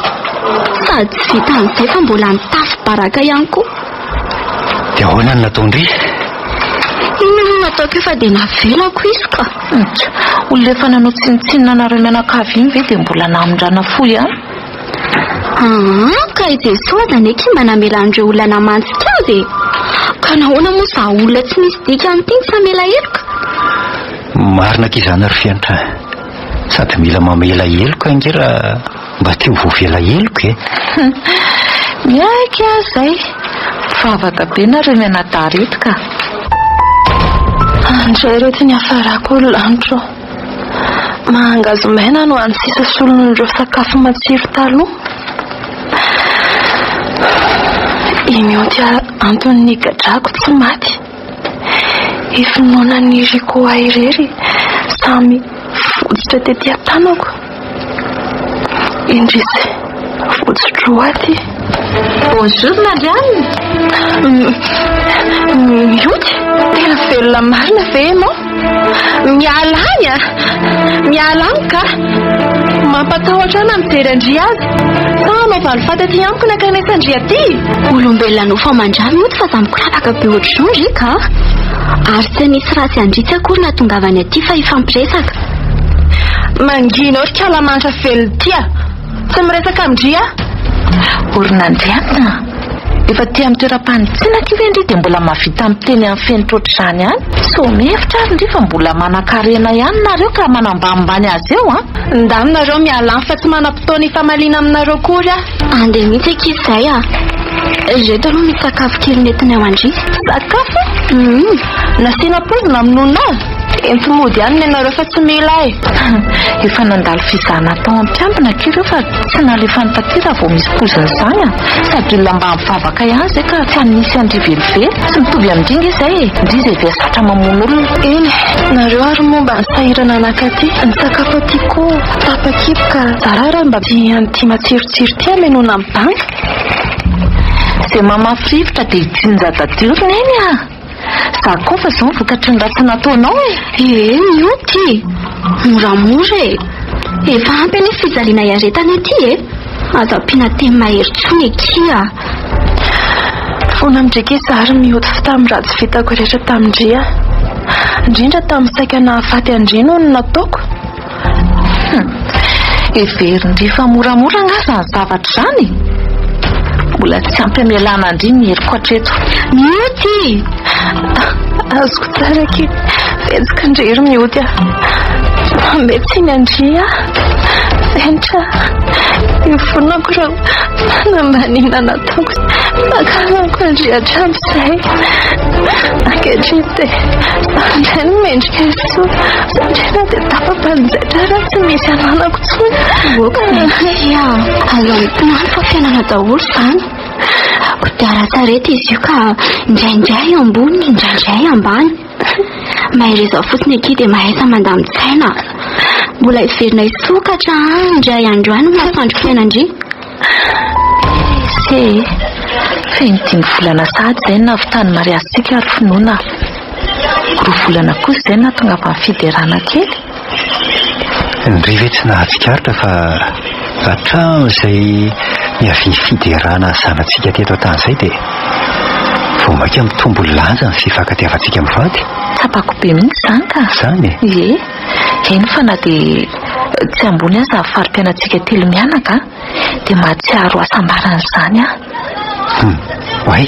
Sady tsy vitan'izay fa mbola nitafy baraka ihany koa. Dia ahoana no nataon-dry? Inona moa no nataoko eo fa dia navelako izy ka. Olona efa nanao tsinontsinona anareo mianakavy iny ve dia mbola namindrana fo ihany? Aa, ka i Jesoa aza anie ki mba namela an'ireo olona namantsika azy e! Ka nahoana moa izaho olona tsy misy dikany ity no tsy hamela heloka? Marina akia izany ry Fenitra a! Sady mila mamela heloka ange raha mba te ho voavela heloka e! Miaiky aho izay! Mpivavaka be nareo mianadahy reto ka! Andray reto ny hafarako ry lanitra ô! Mangahazo maina no hany sisa solon'ireo sakafo matsiro taloha. I Mioty anton'ny nigadrako tsy maty. I finoana niriko ho ahy irery samy votsotra tety an-tanako. Indrisy, votsotra ho aty. Bonjour Nandrianina. Mioty, tena velona marina ve ianao? Miala any a! Miala any ka! Mampatahotra ahy na mijery an-dry aza. Sa hanao valifaty aty amiko ny ankanesan-dry aty? Olombelona nofo aman-drà mioty fa za mikorapaka be ohatr'izao ndry ka! Ary tsy hanisy ratsy an-dry tsy akory nahatongavany aty fa hifampiresaka. Mangina eo ry kalamanitra velona ity a! Tsy miresaka amin-dry aho. Orinandrianina a! Efa aty amin'ny toeram-panitsiana aty ve ndry dia mbola mahavita miteny amin'ny fenitra ohatr'izany ihany? Sao mihevitra ary ndry fa mbola manankarena ihany nareo ka manambanimbany azy eo an! Ndany nareo miala any fa tsy manam-potoana hifamaliana aminareo akory aho. Andeha mihitsy akia izay a! Ireto aloha misy sakafo kely nentinay ho an-dry. Sakafo? Hum. Nasiana poizina amin'ny nonona? Ento mody any nenareo fa tsy mila e! Efa nandalo fizahana tao amin'ny mpiambina akia ireo fa tsy nalefany taty raha vao misy poizina izany a! Sady olona mba mivavaka ihany izay ka tsy hanisy an-dry velively. Tsy mitovy amin-dry nge izay e! Ndry izay very zatra mamono olona. Eny e! Nareo ary moa mba nisahirana nankaty. Ny sakafo aty koa tapa-kibo ka zara raha mba an'ity matsirotsiro ity hamenoana ny banga. Izay mamafy rivotra dia hitsinja tadio ry neny a! Za koa fa zao ny vokatry ny ratsy nataonao e! Ee mioty e! Moramora e! Efa ampy anie fijaliana iaretana ety e! Aza ampiana teny mahery tsony akia a! Fona midriaka izaho ry mioty fa tamin'ny ratsy vitako rehetra tamin-dry aho. Indrindra tamin'ny saika nahafaty an-dry noho ny nataoko. Hum! Heverin-dry fa moramora angaha izany zavatra izany e? Mbola tsy ampy hamelana an-dry ny heriko hatreto. Mioty! Azoko tsara akia. Fetsika ndry ry Mioty a! Manome tsiny an-dry aho. Fenitra, ivonako ireo fanambaniana nataoko sy fankahalako an-dry hatramin'izay. Ankehitriny dia izaho indray no mendrika soa. Satria na dia tapa-panjaitra ara tsy misy ananako intsony. Ok Mety a! Aza mitomany fa fiainana daholo izany. Kodiaran-tsarety izy io ka indraindray ambony indraindray ambany. Mahereza fotsiny akia dia mahaiza mandamin-tsaina. Mbola hiverina hisokatra any indray andro any ny masoandro fiainan-dry. Ese e! Feno dimy volana sahady izay no nahavitany mariazintsika ry finoana a! Roa volana kosa izay no nahatongavan'ny fiderana kely. Ndry ve tsy nahatsikaritra fa hatramin'izay niavian'ny fiderana zanatsika teto an-tany izay dia vao mainka mitombo lanja ny fifankatiavantsika mivady? Tsapako be mihitsy izany ka! Izany e? Ie. Eny fa na dia tsy ambony aza ny fari-piainantsika telo mianaka dia mahatsiaro hasambarana izany aho. Hum, oay,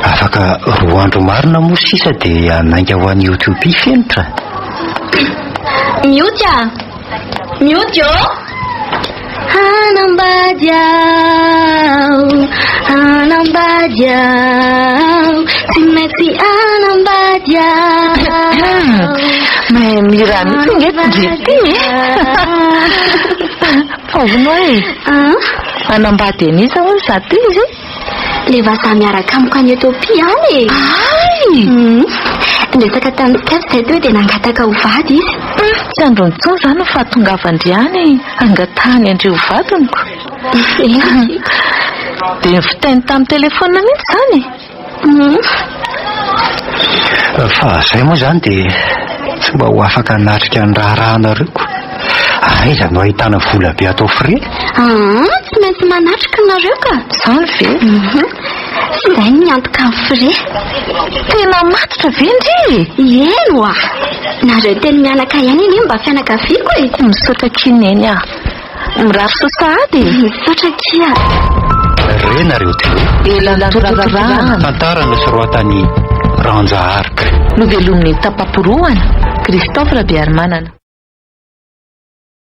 afaka roa andro marina moa sisa dia hanainga ho any Etiopia Fenitra. Mioty a! Mioty ô! Hanambady aho, hanambady aho, tsy maintsy hanambady aho. Mahay mihira mihitsy ange ty ndry ity e! Fa hono aho e! Hanambady an'iza hono za ty izy? Le vazaha miaraka amiko any Ethiopie any e! Hay! Niresaka tamin'i Steph izahay teo dia nangataka ho vady izy. Tsy androny intsony izany ny fahatongavan-dry any hangatahany an-dry ho vadiny ko. Eny. Dia nifitainy tamin'ny telefaonina mihitsy izany e? Fa izay moa izany dia tsy mba ho afaka hanatrika ny raharahanareo ko. Aiza no ahitana vola be atao frais? Aa, tsy maintsy manatrika nareo ka. Izany ve? Izay ny miantoka ny frais. Tena matotra ve ndry e? Eny oa! Nareo telo mianaka ihany anie mba fianakaviako e! Misaotra akia Neny a! Mirary soa sahady e! Misaotra akia! Re nareo telo. Ela nitoratorahana. Tantara nosoratan'i Ranja Arc. Novelomin'i Tapaporohana, Christophe Rabearimanana.